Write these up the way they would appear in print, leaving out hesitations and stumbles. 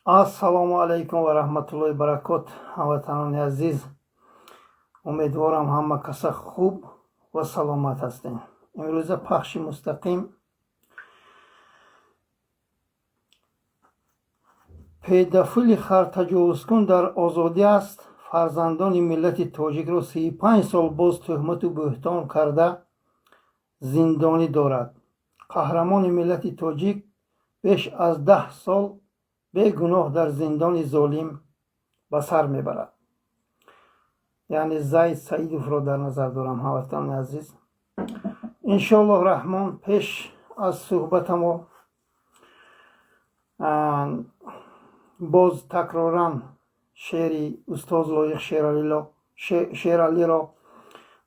Ассалому алайкум ва раҳматуллоҳи баракот, ҳамватанони азиз. Умедворам, ҳама каса хуб ва саломат ҳастем. Имрӯза пахши мустақим педофили хартаҷовузкун дар озодӣ аст. Фарзандони миллати тоҷикро 35 сол боз тӯҳмату бӯҳтон карда зиндонӣ дорад. Қаҳрамони миллати тоҷик беш аз 10 сол бегуноҳ дар зиндони золим ба сар мебарад. Яъне Зайд Саидовро дар назар дорам, ҳамватанони азиз. Иншоаллоҳ раҳмон, пеш аз суҳбатамо боз такроран шеъри устоз Лоиқ Шералиро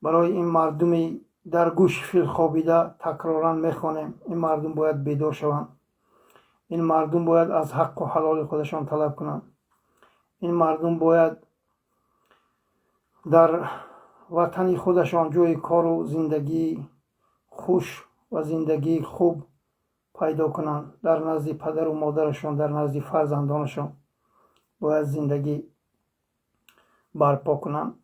барои ин мардуми дар гӯши фил хобида такроран мехонем. Ин мардум бояд бедор шаванд. Ин мардум бояд аз ҳаққу ҳалоли худашон талаб кунанд. Ин мардум бояд дар ватани худашон ҷои кору зиндагии хуш ва зиндагии хуб пайдо кунанд. Дар назди падару модарашон, дар назди фарзандонашон бояд зиндагӣ барпо кунанд.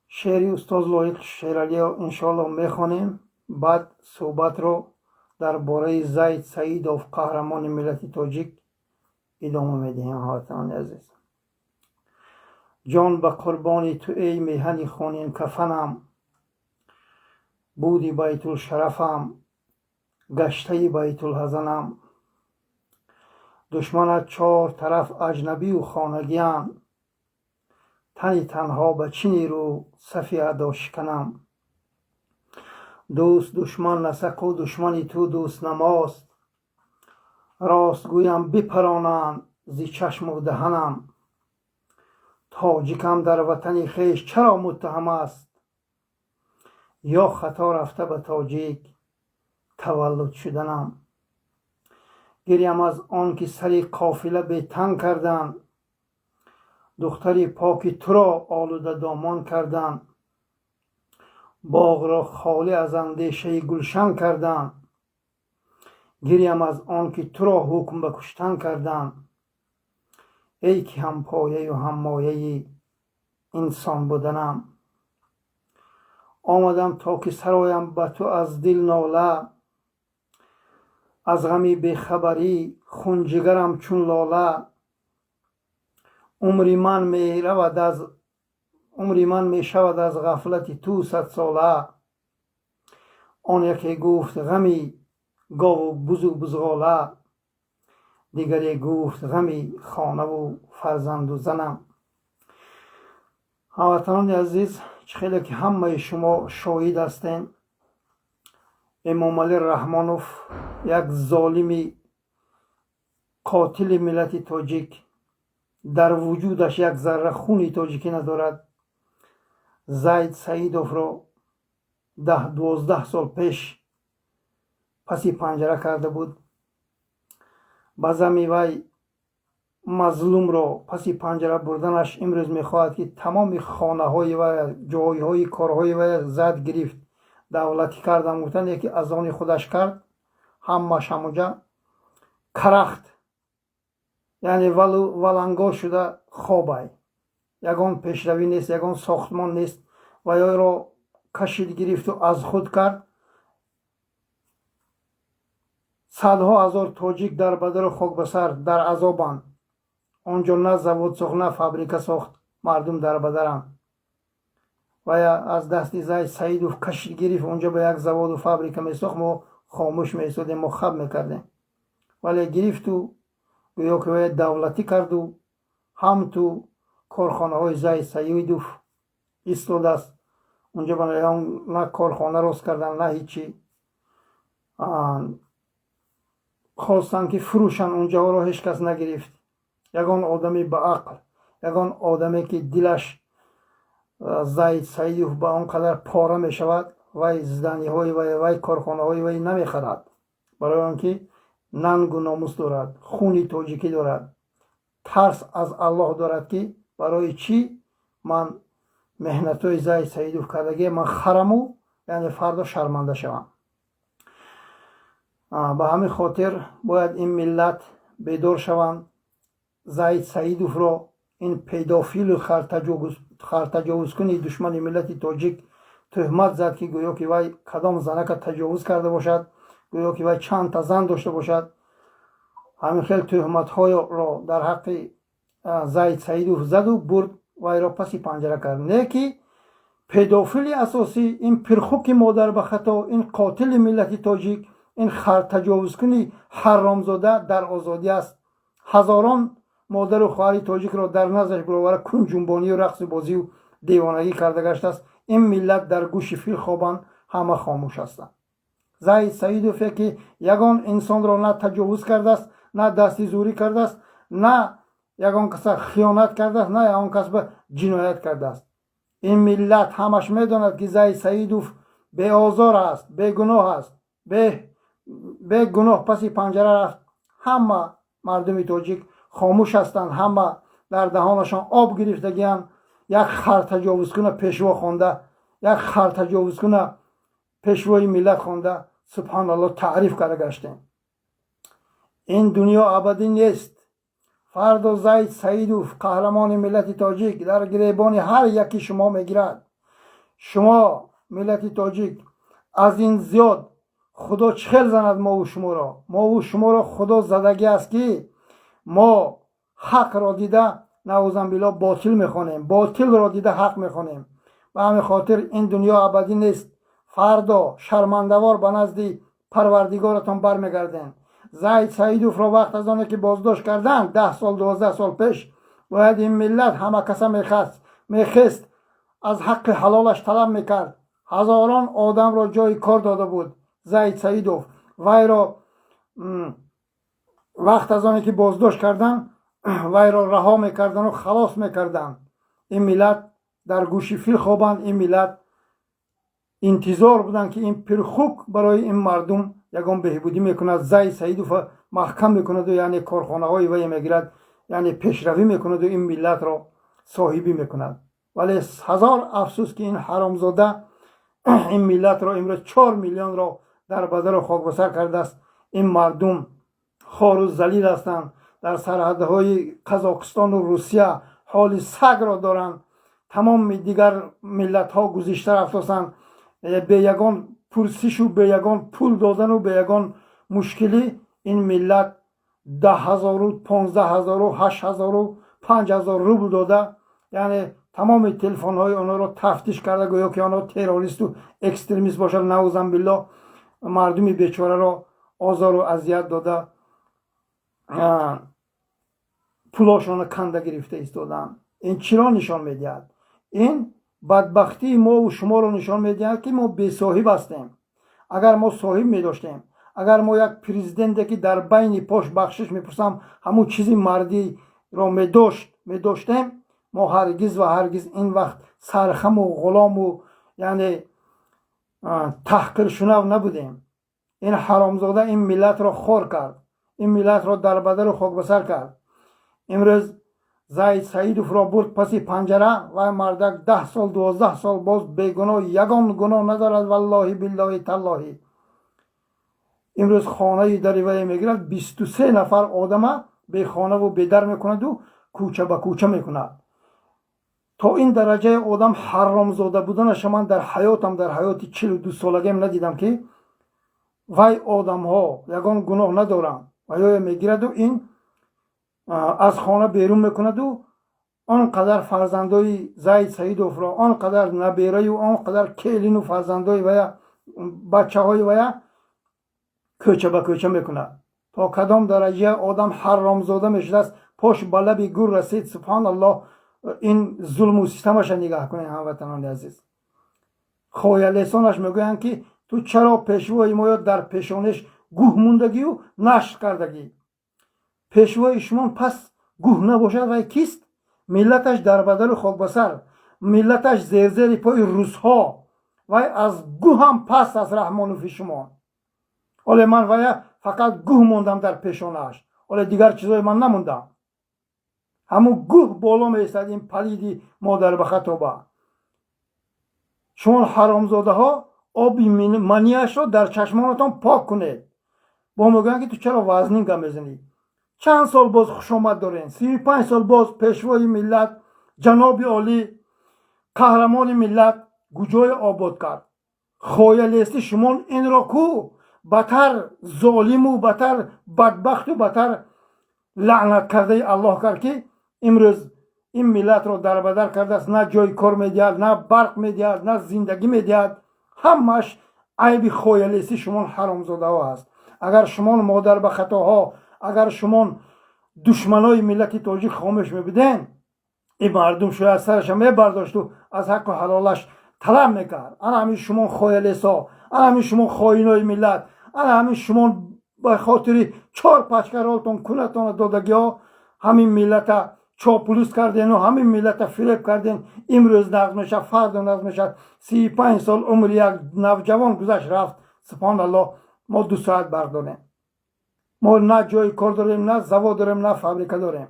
Шеъри устоз Лоиқ Шералиро иншоаллоҳ мехонем, баъд суҳбатро дар бораи Зайд Саидов, қаҳрамони миллати тоҷик, идома медиҳем. Ҳамватанони азиз, ҷон ба қурбони ту, эй меҳани хунинкафанам, буди байтулшарафам, гаштаи байтулҳазанам. Душманат чор тараф аҷнабию хонагианд, тани танҳо ба чӣ нерӯ сафи адо шиканам? Дӯст душман насақу душмани ту дӯстнамост, рост гӯям, бипаронанд зи чашму даҳанам. Тоҷикам дар ватани хеш чаро муттаҳам аст, ё хато рафта ба тоҷик таваллуд шуданам? Гирям аз он ки сари қофила бетан карданд, духтари поки туро олудадомон карданд, боғро холӣ аз андешаи гулшан карданд. Гирям аз он ки туро ҳукм ба куштан карданд, эй ки ҳампояю ҳаммояи инсон буданам. Омадам то ки сароям ба ту аз дил нола, аз ғами бехабарӣ хунҷигарам чун лола. Умри ман меравад аз умри ман мешавад аз ғафлати ту садсола. Он яке гуфт ғами гову бузу бузғола, дигаре гуфт ғами хонаву фарзанду занам. Ҳамватанони азиз, чӣ хеле ки ҳамаи шумо шоҳид ҳастем, Эмомалӣ Раҳмонов, як золими қотили миллати тоҷик, дар вуҷудаш як зарра хуни тоҷикӣ надорад, Зайд Саидовро 10-12 сол пеш паси панҷара карда буд. Ба зами вай мазлумро паси панҷара бурданаш, имрӯз мехоҳад, ки тамоми хонаҳои вай, ҷойҳои корҳои вай зад гирифт, давлатӣ кардам гуфтанд, яке аз они худаш кард. Ҳамаш ҳамуҷа карахт, яъне валангор шуда хобай. Ягон пешравӣ нест, ягон сохтмон нест. Вайро кашид, гирифту аз худ кард. Садҳо ҳазор тоҷик дар бадару хокбасар дар азобанд. Он ҷо на завод сохт, на фабрика сохт, мардум дар бадаранд. Вая аз дасти Зайд Саидов кашид, гирифт, онҷо ба як заводу фабрика месохт, мо хомӯш меистодем, мо хаб мекардем. Вале гирифту гӯё ки вая давлатӣ карду ҳам ту корхонаҳои Зайд Саидов истодааст. Унҷо на корхона рост кардан, на ҳичи. Хостанд, ки фурӯшанд унҷаҳоро, ҳеҷ кас нагирифт. Ягон одами ба ақл, ягон одаме, ки дилаш Зайд Саидов ба он қадар пора мешавад, вай здание ҳои вай, вай корхонаҳои вай намехарад, барои он ки нангу номус дорад, хуни тоҷикӣ дорад, тарс аз Аллоҳ дорад, ки барои чӣ ман меҳнатҳои Зайд Саидов кардагие ман хараму, яъне фардо шарманда шавам. Ба ҳамин хотир бояд ин миллат бедор шаванд. Заид Саидовро, ин педофилу хартаҷовузкуни душмани миллати тоҷик, тӯҳмат зад, ки гӯё ки вай кадом занака таҷовуз карда бошад, гӯё ки вай чандта зан дошта бошад. Ҳамин хел тӯҳматҳоро дар ҳаққи Заид Саидов заду бурд, вайро паси панҷара кард. Не ки педофили асосӣ, ин пирхуки модарбахато, ин қотили миллати тоҷик, ин хартаҷовузкуни ҳаромзода дар озодӣ аст. Ҳазорон модару хоҳари тоҷикро дар наздаш баровара кунҷунбонию рақсу бозию девонагӣ карда гаштааст. Ин миллат дар гӯши фил хобанд, ҳама хомӯш ҳастанд. Заид Саидове, ки ягон инсонро на таҷовуз кардааст, на дасти зӯрӣ кардааст, на ягон каса хиёнат кардааст, на ягон кас ба ҷиноят кардааст. Ин миллат ҳамаш медонад, ки Заид Саидов беозор аст, бегуноҳ аст, бегуноҳ паси панҷара рафт. Ҳама мардуми тоҷик хомӯш ҳастанд, ҳама дар даҳонашон об гирифтагианд. Як хартаҷовузкуна пешво хонда, як хартаҷовузкуна пешвои миллат хонда, субҳоналло, таъриф карда гаштем. Ин дунё абадӣ нест. Фардо Заид Саидов, қаҳрамони миллати тоҷик, дар гиребони ҳар яки шумо мегирад. Шумо, миллати тоҷик, аз ин зиёд Худо чӣ хел занад мову шуморо? Мову шуморо Худо задагӣ аст, ки мо ҳақро дида, наъузанбилло, ботил мехонем, ботилро дида ҳақ мехонем. Ба ҳамин хотир ин дунё абадӣ нест. Фардо шармандавор ба назди Парвардигоратон бармегардем. Заид Саидовро вақт аз оне ки боздошт карданд, 10 сол, 12 сол пеш, бояд ин миллат ҳама каса мехест, аз ҳаққи ҳалолаш талаб мекард. Ҳазорон одамро ҷои кор дода буд Заид Саидов. Вайро вақт аз оне ки боздошт карданд, вайро раҳо мекарданду халос мекарданд. Ин миллат дар гӯши фил хобанд. Ин миллат интизор буданд, ки ин пирхук барои ин мардум ягон беҳбудӣ мекунад, Заид Саидова маҳкам мекунаду, яъне корхонаҳои вай мегирад, яъне пешравӣ мекунаду ин миллатро соҳибӣ мекунад. Вале ҳазор афсӯс, ки ин ҳаромзода ин миллатро имрӯз 4 миллионро дар бадару хокбасар кардааст. Ин мардум хору залил ҳастанд, дар сарҳадҳои Қазоқистону Русия ҳоли сагро доранд. Тамоми дигар миллатҳо гузишта рафтосанд, бе ягон пурсишу бе ягон пул додану бе ягон мушкилӣ. Ин миллат 10 ҳазору, 15 ҳазору, 8000-у, 5000 рубл дода, яъне тамоми телефонҳои онҳоро тафтиш карда, гӯё ки онҳо террористу экстремист бошад, наъузанбилло, мардуми бечораро озору азият дода, пулошонро канда гирифта истодаанд. Ин чиро нишон медиҳад? Ин бадбахтии мову шуморо нишон медиҳад, ки мо бесоҳиб ҳастем. Агар мо соҳиб медоштем, агар мо як президенте, ки дар байни пош, бахшиш мепурсам, ҳамун чизи мардиро медоштем, мо ҳаргиз ва ҳаргиз ин вақт сархаму ғулому, яъне таҳқиршунав набудем. Ин ҳаромзода ин миллатро хор кард, ин миллатро дар бадару хокбасар кард. Имрӯз Заид Саидовро бурд паси панҷара. Вай мардак 10 сол, 12 сол боз бегуноҳ, ягон гуноҳ надорад, валлоҳи, биллоҳи, таллоҳи. Имрӯз хонаи дари вае мегирад, 23 нафар одама бехонаву бедар мекунаду кӯча ба кӯча мекунад. То ин дараҷаи одам ҳаромзода буданаша ман дар ҳаётам, дар ҳаёти 42 солагиам надидам, ки вай одамҳо ягон гуноҳ надоранд ва ё мегираду ин аз хона берун мекунаду он қадар фарзандои Заид Саидовро, он қадар набераю, он қадар келину фарзандои вая, бачаҳои вая кӯча ба кӯча мекунад. То кадом дараҷа одам ҳаромзода мешудааст? Пош ба лаби гур расид, субҳоналлоҳ. Ин зулму систамаша нигаҳ кунед, ҳамватанони азиз. Хоялесонаш мегӯянд, ки ту чаро пешвои моё дар пешонеш гӯҳ мондагию нашр кардагӣ? Пешвои шумо пас гӯҳ набошад, вай кист? Миллаташ дар бадару хокбасар, миллаташ зерзери пои русҳо, вай аз гӯҳам паст аст, Раҳмонофи шумо. Оле ман вая фақат гӯҳ мондам дар пешонааш, оле дигар чизое ман намондам. Ҳамун гӯҳ боло меистад. Ин палиди модарбахатоба, шумо ҳаромзодаҳо, оби манияшро дар чашмонатон пок кунед. Бо мегӯянд, ки ту чаро вазнин гап мезанӣ? Чанд сол боз хушомад дорем? 35 сол боз пешвои миллат, ҷаноби олӣ, қаҳрамони миллат куҷое обод кард? Хоялести шумон инро ку батар золиму батар бадбахту батар лаънаткардаи Аллоҳ кард, ки имрӯз ин миллатро дарбадар кардааст. На ҷои кор медиҳад, на барқ медиҳад, на зиндагӣ медиҳад. Ҳамааш айби хоялести шумон ҳаромзодаҳо аст. Агар шумон модар ба хатоҳо, агар шумон душманои миллати тоҷик хомӯш мебуден, ин мардум шояд сараша мебардошту аз ҳаққу ҳалолаш талаб мекард. Ана ҳамин шумон хоялесо, ана ҳамин шумон хоинои миллат, ана ҳамин шумон ба хотири чор пачка ролтон кунатона додагиҳо ҳамин миллата чоплус кардену ҳамин миллата фиреб карден. Имрӯз нағз мешавад, фардо нағз мешавад. 35 сол умри як навҷавон гузашт, рафт. Субҳоналлоҳ, мо 2 соат барқ дорем. Мо на ҷои кор дорем, на завод дорем, на фабрика дорем.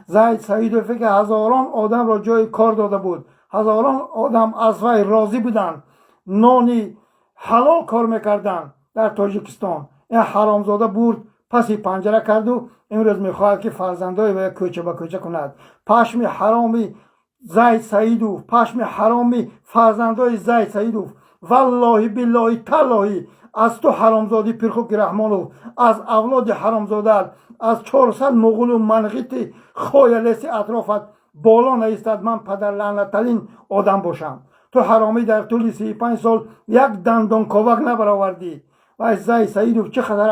Зайд Саидове, ки ҳазорон одамро ҷои кор дода буд, ҳазорон одам аз вай розӣ буданд, нони ҳалол кор мекарданд дар Тоҷикистон, ин ҳаромзода бурд, паси панҷара карду имрӯз мехоҳад, ки фарзандои вая кӯча ба кӯча кунад. Пашми ҳароми Зайд Саидов, пашми ҳароми фарзандои Зайд Саидов, валлоҳи, биллоҳи, таллоҳи, аз ту ҳаромзодӣ Пирхуки Раҳмонов, аз авлоди ҳаромзодаат, аз 400 муғулу манғити хоялеси атрофат боло наистад, ман падарлаънаттарин одам бошам. Ту ҳаромӣ дар тӯли 35 сол як дандонковак набаровардӣ. Вай Зайд Саидов чӣ қадар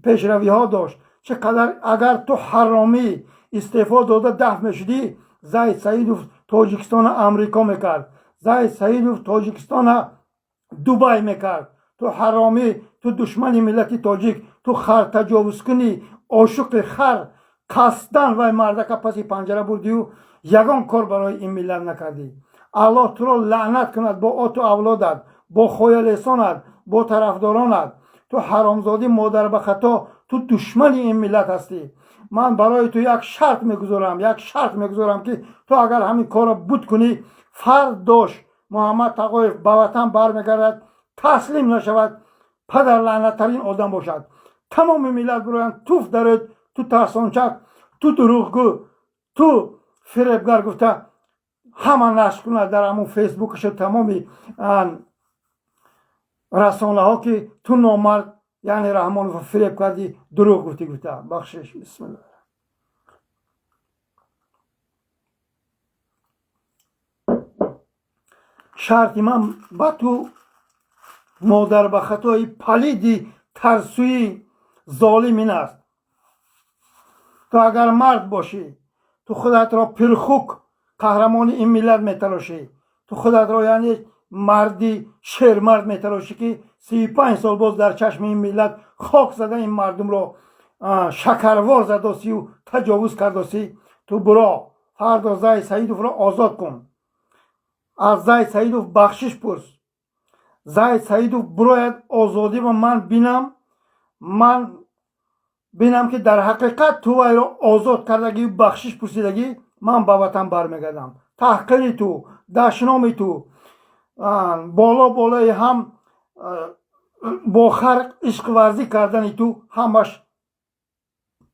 пешравиҳо дошт, чӣ қадар! Агар ту ҳаромӣ истеъфо дода дафт мешудӣ, Зайд Саидов Тоҷикистона Амрико мекард, Зайд Саидов Тоҷикистона Дубай мекард. Ту ҳаромӣ, ту душмани миллати тоҷик, ту хартаҷовузкуни ошуқи хар, қасдан вай мардака паси панҷара бурдию ягон кор барои ин миллат накардӣ. Аллоҳ туро лаънат кунад бо оту авлодат, бо хоялесонат, бо тарафдоронат. Ту ҳаромзодӣ модарбахато, ту душмани ин миллат ҳастӣ. Ман барои ту як шарт мегузорам, як шарт мегузорам, ки ту агар ҳамин корро буд кунӣ, фардош Муҳаммад Тағоев ба ватан бармегардад, таслим нашавад, падарлаънаттарин одам бошад. Тамоми миллат бироянд, туф дарояд, ту тарсончак, ту дурӯғгӯ, ту фиребгар гуфта ҳама нашр кунад дар ҳамун Фейсбукашу тамоми расонаҳо, ки ту номард, яъне Раҳмонов фиреб кардӣ, дурӯғ гуфтӣ гуфта. Бахшиш, бисмилла. Шарти ман ба ту, модар ба хатои палиди тарсӯи золим, ин аст: ту агар мард бошӣ, ту худатро пирхук, қаҳрамони ин миллат метарошӣ, ту худатро яъне марди шермард метарошӣ, ки 35 сол боз дар чашми ин миллат хок зада, ин мардумро шакарвор задосию таҷовуз кардосӣ, ту буро, фардо Зайд Саидовро озод кун, аз Зайд Саидов бахшиш пурс. Зайд Саидов бурояд озодӣ ва ман бинам, ман бинам, ки дар ҳақиқат ту вайро озод кардагию бахшиш пурсидагӣ, ман ба ватан бармегардам. Таҳқири ту, дашноми ту, боло болои ҳам бо хар ишқварзӣ кардани ту, ҳамаш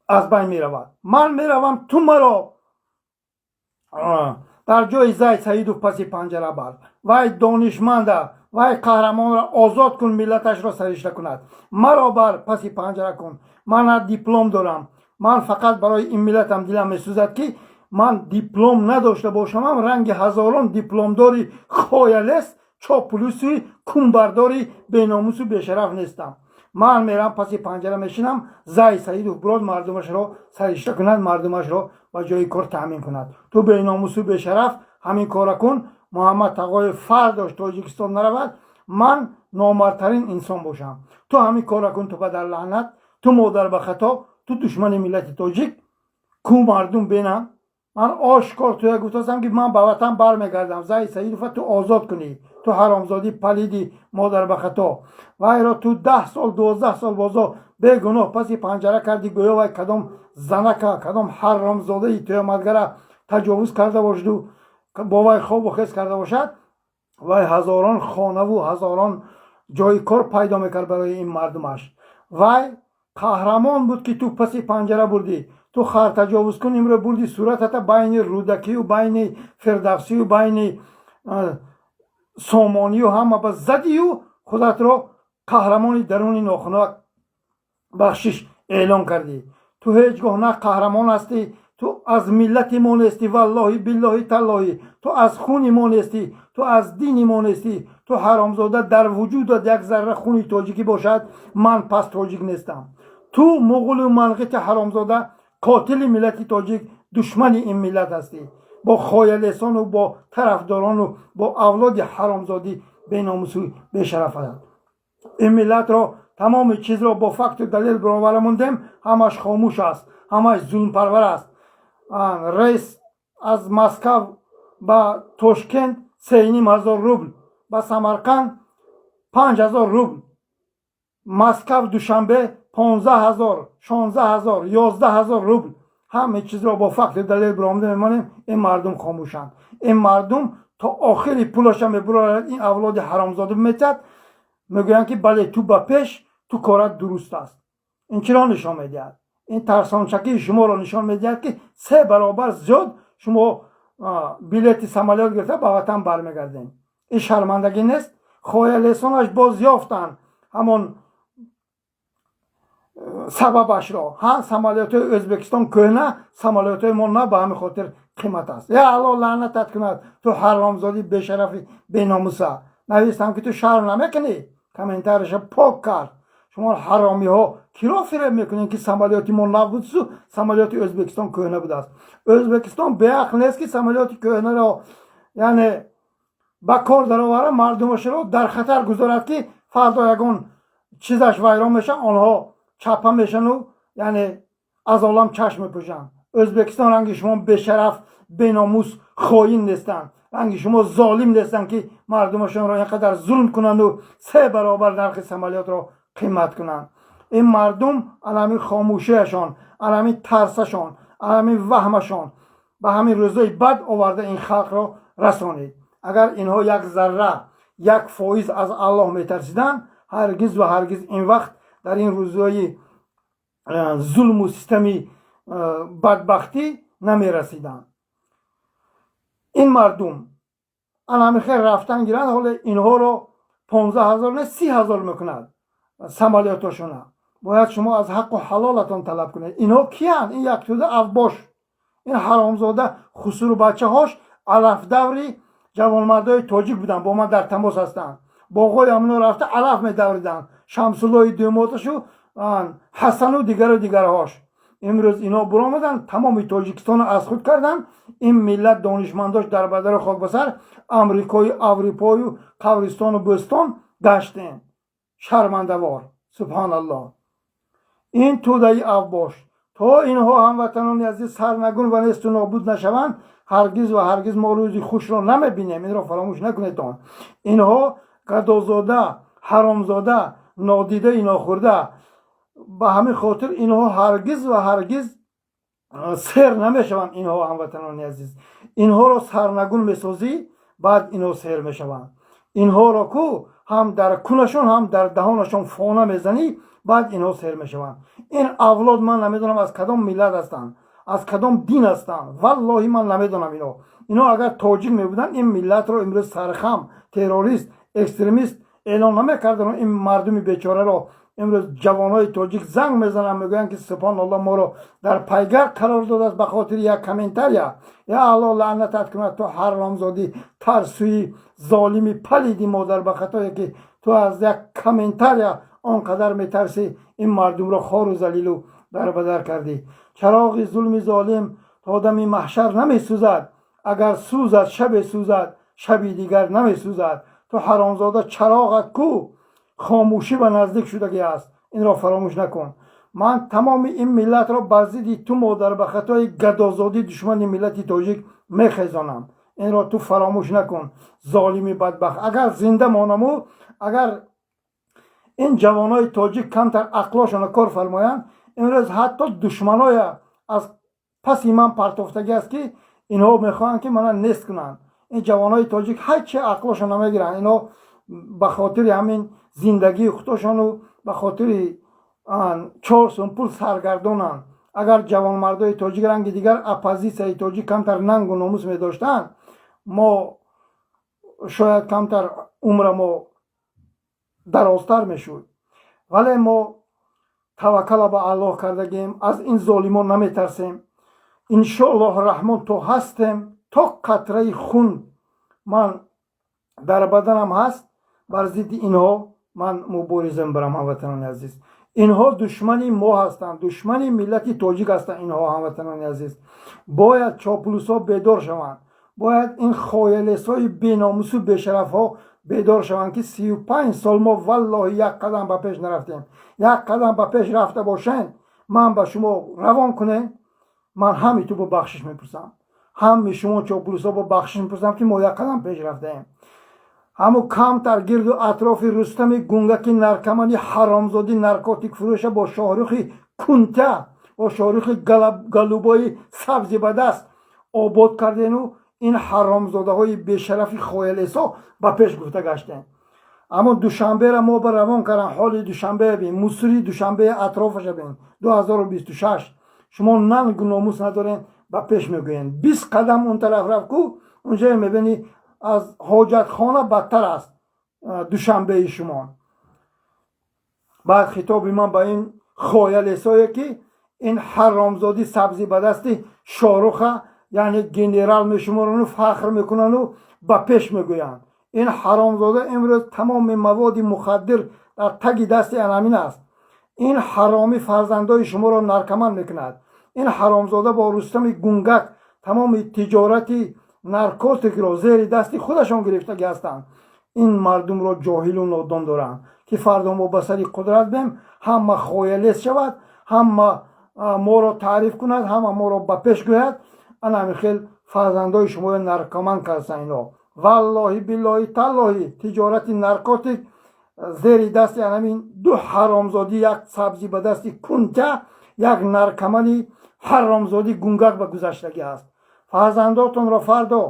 аз байн меравад. Ман меравам, ту маро дар ҷои Зайд Саидов паси панҷара бар. Вай донишманда, вай қаҳрамонро озод кун, миллаташро саришта кунад. Маро бар паси панҷара кун. Ман на диплом дорам, ман фақат барои ин миллатам дилам месӯзад, ки ман диплом надошта бошамам, ранги ҳазорон дипломдори хоялес, чоплуси кунбардори беномусу бешараф нестам. Ман мерам, паси панҷара мешинам. Зайд Саидов бурод, мардумашро саришта кунад, мардумашро ба ҷои кор таъмин кунад. Ту беномусу бешараф ҳамин кора кун. Муҳаммад Тағоев фардош Тоҷикистон наравад, ман номардтарин инсон бошам. Ту ҳамин кора кун, ту падарлаънат, ту модар ба хато, ту душмани миллати тоҷик. Ку мардум бинам, ман ошкор туя гуфтастам, ки ман ба ватан бармегардам, Зайд Саидова ту озод кунӣ. Ту ҳаромзодӣ палиди модар ба хато, вайро ту 10 сол, 12 сол бозо бегуноҳ паси панҷара кардӣ, гӯё вай кадом занака, кадом ҳаромзодаи туёматгара таҷовуз карда бошаду бо вай хобу хез карда бошад. Вай ҳазорон хонаву ҳазорон ҷои кор пайдо мекард барои ин мардумаш. Вай Қаҳрамон буд, ки ту паси панҷара бурдӣ. Ту хартаҷовузкун, имрӯз бурди суратата байни Рӯдакию байни Фирдавсию байни Сомонию ҳама ба задию худатро қаҳрамони даруни нохунак, бахшиш, эълон кардӣ. Ту ҳеҷ гоҳ на қаҳрамон ҳастӣ. Ту аз миллати мо нестӣ. Валлоҳи, биллоҳи, таллоҳӣ, ту аз хуни мо нестӣ, ту аз дини мо нестӣ. Ту ҳаромзода, дар вуҷудат як зарра хуни тоҷикӣ бошад, ман пас тоҷик нестам. Ту муғулу манғити ҳаромзода, қотили миллати тоҷик, душмани ин миллат ҳастӣ. Бо хоялесону бо тарафдорону бо авлоди ҳаромзодӣ, беномусу бешараф. Ин миллатро тамоми чизро бо факту далел баровара мондем, ҳамаш хомӯш аст, ҳамаш зулмпарвар аст. Рейс аз Москав ба Тошкент 3500 рубл, ба Самарқанд 5000 рубл, Москав Душанбе 15 000, 16 000, 11 000 рубл. Ҳаме чизро бо факту далел баромада мемонем, ин мардум хомӯшанд. Ин мардум то охири пулаша мебурорад, ин авлоди ҳаромзода метиҳад, мегӯянд, ки бале, ту ба пеш, ту корат дуруст аст. Ин чиро нишон медиҳад? Ин тарсончакии шуморо нишон медиҳад, ки се баробар зиёд шумо билети самолёт гирифта ба ватан бармегардем. Ин шармандагӣ нест? Хоялесонаш боз ёфтанд ҳамон сабабашро. Ҳа, самолётҳои Ӯзбекистон кӯҳна, самолётҳои мо на, ба ҳамин хотир қимат аст. Я Алло лаънатат кунад, ту ҳаромзодӣ, бешарафи, беномуса. Навистам, ки ту шарм намекунӣ. Комментарияша пок кард. Шумо ҳаромиҳо киро фиреб мекунед, ки самолёти мо нав будсу самолёти Ӯзбекистон кӯҳна будааст? Ӯзбекистон беақл нест, ки самолёти кӯҳнаро, яъне, ба кор даровара, мардумашро дар хатар гузорад, ки фардо ягон чизаш вайрон мешавад, онҳо чапа мешану, яъне, аз олам чашм мепӯшанд. Ӯзбекистон ранги шумо бешараф, беномус, хоин нестанд, ранги шумо золим нестанд, ки мардумашонро ин қадар зулм кунанду се баробар нархи самолётро қимат кунанд. Ин мардум алами хомӯшиашон, алами тарсашон, алами ваҳмашон ба ҳамин рӯзои бад оварда ин халқро расонид. Агар инҳо як зарра, 1% аз Аллоҳ метарсиданд, ҳаргиз ва ҳаргиз ин вақт дар ин рӯзҳои зулму систами бадбахтӣ намерасиданд. Ин мардум анами хел рафтан гиранд. Ҳоле инҳоро 15 000 не, 30 000 мекунад самолётошона. Бояд шумо аз ҳаққу ҳалолатон талаб кунед. Инҳо киянд? Ин яктуда авбош, ин ҳаромзода хусуру бачаҳош алафдаври ҷавонмардои тоҷик буданд, бо ман дар тамос ҳастанд. Боғои амно рафта алаф медавриданд, Шамсуллои думоташу Ҳасану дигару дигарҳош. Имрӯз инҳо буромаданд, тамоми Тоҷикистонро аз худ карданд. Ин миллат донишмандош дар бадару хокбасар, Амрикою Аврупою қабристону бӯстон гаштем. Шармандавор, субҳоналлоҳ, ин тӯдаи авбош. То инҳо, ҳамватанони азиз, сарнагун ва несту нобуд нашаванд, ҳаргиз ва ҳаргиз мо рӯзи хушро намебинем. Инро фаромӯш накунедон. Инҳо гадозода, ҳаромзода, нодидаи нохӯрда. Ба ҳамин хотир инҳо ҳаргиз ва ҳаргиз сер намешаванд. Инҳо, ҳамватанони азиз, инҳоро сарнагун месозӣ, баъд инҳо сер мешаванд. Инҳоро ку ҳам дар кунашон, ҳам дар даҳонашон фона мезанӣ, баъд инҳо сер мешаванд. Ин авлод ман намедонам, аз кадом миллат ҳастанд, аз кадом дин ҳастанд. Валлоҳи, ман намедонам. Ино агар тоҷик мебуданд, ин миллатро имрӯз сархам, террорист, экстремист эълон намекарданд. Ин мардуми бечораро имрӯз ҷавонҳои тоҷик занг мезананд, мегӯянд, ки субҳоналлоҳ, моро дар пайгар қарор додааст ба хотири як комментария. Я Алло лаънатат кунад, ту ҳаромзодӣ, тарсӯи, золими палиди модар, ба хатое ки ту аз як комментария он қадар метарсӣ, ин мардумро хору залилу дарбадар кардӣ. Чароғи зулми золим то дами маҳшар намесӯзад. Агар сӯзад, шабе сӯзад, шаби дигар намесӯзад. Ту ҳаромзода, чароғат ку? Хомӯшӣ ба наздик шудагӣ аст, инро фаромӯш накун. Ман тамоми ин миллатро бар зидди ту, модар, ба хатои гадозодӣ, душмани миллати тоҷик, мехезонам. Инро ту фаромӯш накун, золими бадбахт. Агар зинда монаму агар ин ҷавонои тоҷик камтар ақлошонро кор фармоянд, имрӯз ҳатто душманоя аз паси ман партофтагӣ аст, ки инҳо мехоҳанд, ки мана нест кунанд. Ин ҷавонои тоҷик ҳарчи ақлошон намегиранд. Инҳо ба хотири ҳамин зиндагии худошону ба хотири 4 сум пул саргардонанд. Агар ҷавонмардои тоҷик ранги дигар оппозитсияи тоҷик камтар нангу номус медоштанд, мо шояд камтар умра мо дарозтар мешуд. Вале мо таваккала ба Аллоҳ кардагем, аз ин золимон наметарсем. Иншоаллоҳ раҳмон, то ҳастем, то қатраи хун ман дар баданам ҳаст, бар зидди инҳо ман мубориза мебарам. Ҳамватанони азиз, инҳо душмани мо ҳастанд, душмани миллати тоҷик ҳастанд инҳо. Ҳамватанони азиз, бояд чоплусҳо бедор шаванд, бояд ин хоялесҳои беномусу бешарафҳо бедор шаванд, ки 35 сол мо валлоҳи як қадам ба пеш нарафтем. Як қадам ба пеш рафта бошен, ман ба шумо равон кунем, ман ҳами ту бо бахшиш мепурсам, ҳами шумо чоплусҳо бо бахшиш мепурсам, ки мо як қадам пеш рафтаем. Ҳаму камтар гирду атрофи Рустами Гунгаки наркомани ҳаромзодӣ, наркотик фурӯша, бо Шоҳрухи кунта, бо Шоҳрухи голубои сабзи ба даст обод кардену ин ҳаромзодаҳои бешарафи хоялесо ба пеш гуфта гаштем. Аммо Душанбера мо ба равон кардан, ҳоли Душанбе бин, мусури Душанбе атрофаша бин. 2026 шумо нангу номус надорен, ба пеш мегӯен. 20 қадам он тараф рафт ку, унҷое мебинӣ, аз ҳоҷатхона бадтар аст Душанбеи шумо. Баъд хитоби ман ба ин хоялесое, ки ин ҳаромзодӣ сабзӣ ба дасти Шоруха, яъне генерал мешуморану фахр мекунану ба пеш мегӯянд. Ин ҳаромзода имрӯз тамоми маводи мухаддир дар таги дасти анамин аст. Ин ҳаромӣ фарзандои шуморо наркоман мекунад. Ин ҳаромзода бо Рустами Гунгак тамоми тиҷорати наркотикро зери дасти худашон гирифтагӣ ҳастанд. Ин мардумро ҷоҳилу нодон доранд, ки фардо мо ба сари қудрат бем, ҳама хоялес шавад, ҳама моро таъриф кунад, ҳама моро ба пеш гӯяд. Ана ҳамин хел фарзандои шуморо наркоман кардасан ино. Валлоҳи, биллоҳи, таллоҳи, тиҷорати наркотик зери дасти анамин ду ҳаромзодӣ, як сабзӣ ба дасти кунта, як наркомани ҳаромзодӣ Гунгак ба гузаштагӣ аст. Фарзандотонро фардо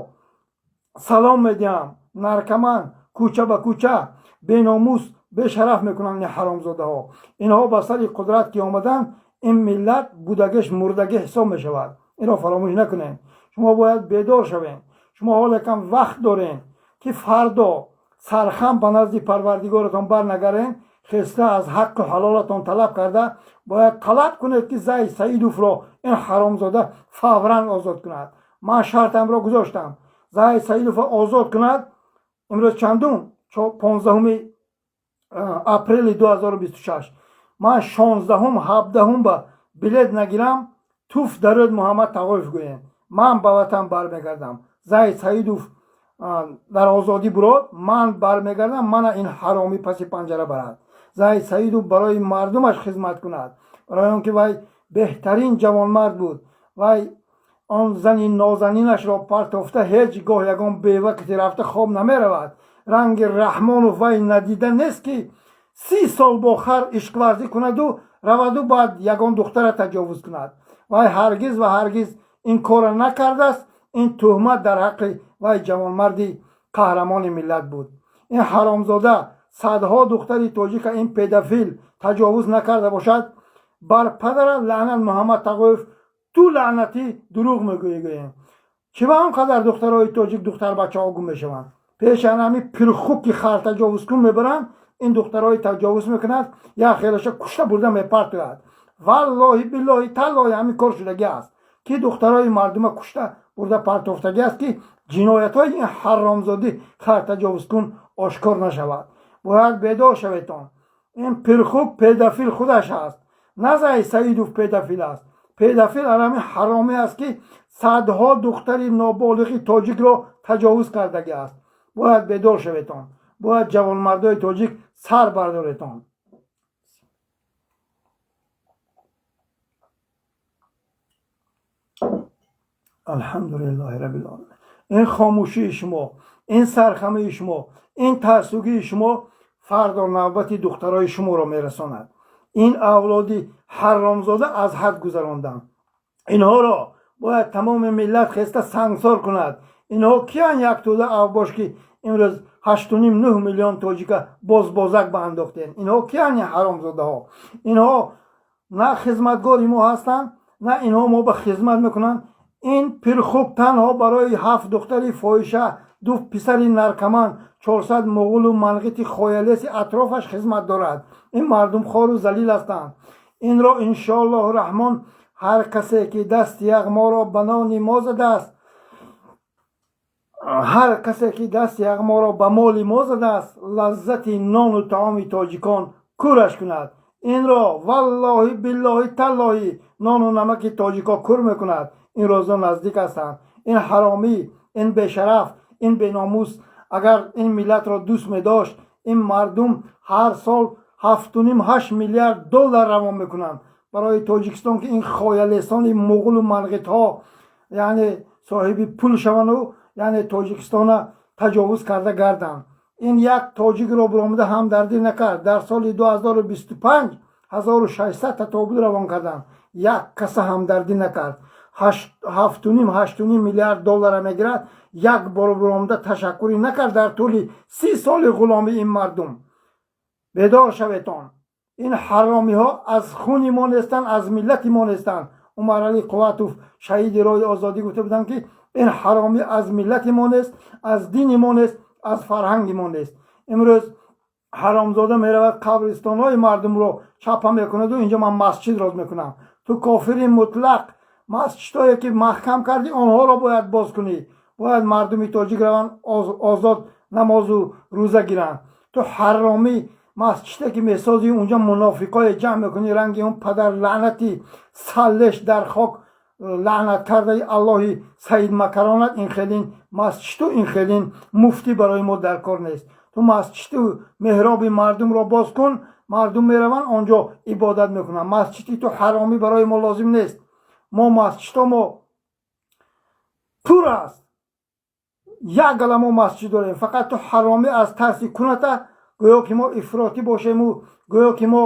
салом медиҳам, наркоман, кӯча ба кӯча, беномус, бешараф мекунанд ин ҳаромзодаҳо. Инҳо ба сари қудрат ки омаданд, ин миллат будагиш мурдагӣ ҳисоб мешавад. Инро фаромӯш накунед. Шумо бояд бедор шавед. Шумо ҳоле кам вақт доред, ки фардо сархам ба назди Парвардигоратон барнагарен. Хеста аз ҳаққу ҳалолатон талаб карда бояд талаб кунед, ки Зайд Саидовро ин ҳаромзода фавран озод кунад. Ман шартамро гузоштам: Зайд Саидовро озод кунад. Имрӯз чандум? 15-уми апрели 2026. Ман 16-ум, 17-ум ба билет нагирам, туф дарӯд Муҳаммад Тағоев гӯем, ман ба ватан бармегардам. Зайд Саидов дар озодӣ бурод, ман бармегардам. Мана ин ҳаромӣ паси панҷара барад. Зайд Саидов барои мардумаш хизмат кунад, барои он ки вай беҳтарин ҷавонмард буд. Вай он зани нозанинашро партофта, ҳеҷ гоҳ ягон бевақти рафта хоб намеравад. Ранги Раҳмонов вай надида нест, ки 30 сол бо хар ишқварзӣ кунаду раваду баъд ягон духтара таҷовуз кунад. Вай ҳаргиз ва ҳаргиз ин корро накардааст. Ин тӯҳмат дар ҳаққи вай ҷавонмарди қаҳрамони миллат буд. Ин ҳаромзода садҳо духтари тоҷика, ин педофил, таҷовуз накарда бошад, бар падара лаънат, Муҳаммад Тағоев, ту лаънатӣ, дурӯғ мегӯӣ, гӯем. Чӣ ба он қадар духтарои тоҷик, духтарбачаҳо гум мешаванд? Пеши ҳами пирхуки хар таҷовузкун мебаранд. Ин духтарои таҷовуз мекунад, як хелаша кушта бурда мепартояд. Валлоҳи, биллоҳи, таллоҳи, ҳамин кор шудагӣ аст, ки духтарои мардума кушта бурда партофтагӣ аст, ки ҷиноятҳои ин ҳаромзодӣ хар таҷовузкун ошкор нашавад. Бояд бедор шаветон. Ин пирхук педофил худаш аст, на Зайд Саидов педофил аст. Педофил ҳарами ҳаромӣ аст, ки садҳо духтари ноболиғи тоҷикро таҷовуз кардагӣ аст. Бояд бедор шаветон, бояд ҷавонмардои тоҷик сар бардоретон. Алҳамдулиллоҳи раббил. Ин хомӯшии шумо, ин сархамии шумо, ин тарсугии шумо фардо навбати духтарои шуморо мерасонад. Ин авлоди ҳаромзода аз ҳад гузаронданд. Инҳоро бояд тамоми миллат хеста сангсор кунад. Инҳо киян, як тӯда авбош, ки Имрӯз 8,5-9 миллион тоҷика бозбозак ба андохтем. Инҳо кияни, ҳаромзодаҳо? Инҳо на хизматгори мо ҳастанд, на инҳо мо ба хизмат мекунанд. Ин пирхуб танҳо барои ҳафт духтари фоҳиша, ду писари наркоман, 400 муғулу манғити хоялеси атрофаш хизмат дорад. Ин мардум хору залил ҳастанд. Инро, иншоаллоҳу раҳмон, ҳар касе ки дасти яғморо ба нони мо задааст, ҳар касе ки дасти яғморо ба моли мо задааст, лаззати нону таоми тоҷикон кӯраш кунад. Инро, валлоҳи, биллоҳи, таллоҳи, нону намаки тоҷико кӯр мекунад. Ин рӯзо наздик ҳастанд. Ин ҳаромӣ, ин бешараф, ин беномус агар ин миллатро дӯст медошт, ин мардум ҳар сол 7,5-8 миллиард доллар равон мекунанд барои Тоҷикистон, ки ин хоялесони муғулу манғитҳо, яъне, соҳиби пул шаванду, яъне, Тоҷикистона таҷовуз карда гарданд. Ин як тоҷикро биромада ҳамдардӣ накард. Дар соли 2025 1600 та тобут равон карданд, як каса ҳамдардӣ накард. 7,5-8,5 миллиард доллара мегирад, як бор биромада ташаккурӣ накард дар тӯли 30 соли ғуломии ин мардум. Бедор шаветон! Ин ҳаромиҳо аз хуни мо нестанд, аз миллати мо нестанд. Умаралӣ Қувватов, шаҳиди роҳи озодӣ, гуфта буданд, ки ин ҳаромӣ аз миллати мо нест, аз дини мо нест, аз фарҳанги мо нест. Имрӯз ҳаромзода меравад, қабристонҳои мардумро чапа мекунаду инҷо ман масҷид роз мекунам. Ту кофири мутлақ, масҷидҳое ки маҳкам кардӣ, онҳоро бояд боз кунӣ. Бояд мардуми тоҷик раванд, озод намозу рӯза гиранд. Ту ҳаромӣ, масҷиде ки месозӣ, унҷо мунофиқое ҷамъ мекунӣ, ранги он падар лаънати саллеш дар хок лаънат кардаи Аллоҳи Саид Макаронат. Ин хелин масҷиду ин хелин муфтӣ барои мо дар кор нест. Ту масҷиду меҳроби мардумро боз кун, мардум мераванд, он ҷо ибодат мекунанд. Масҷиди ту ҳаромӣ барои мо лозим нест. Мо масҷидҳо мо пур аст, як гала мо масҷид дорем. Фақат ту ҳаромӣ аз тарси куната, гӯё ки мо ифротӣ бошему, гӯё ки мо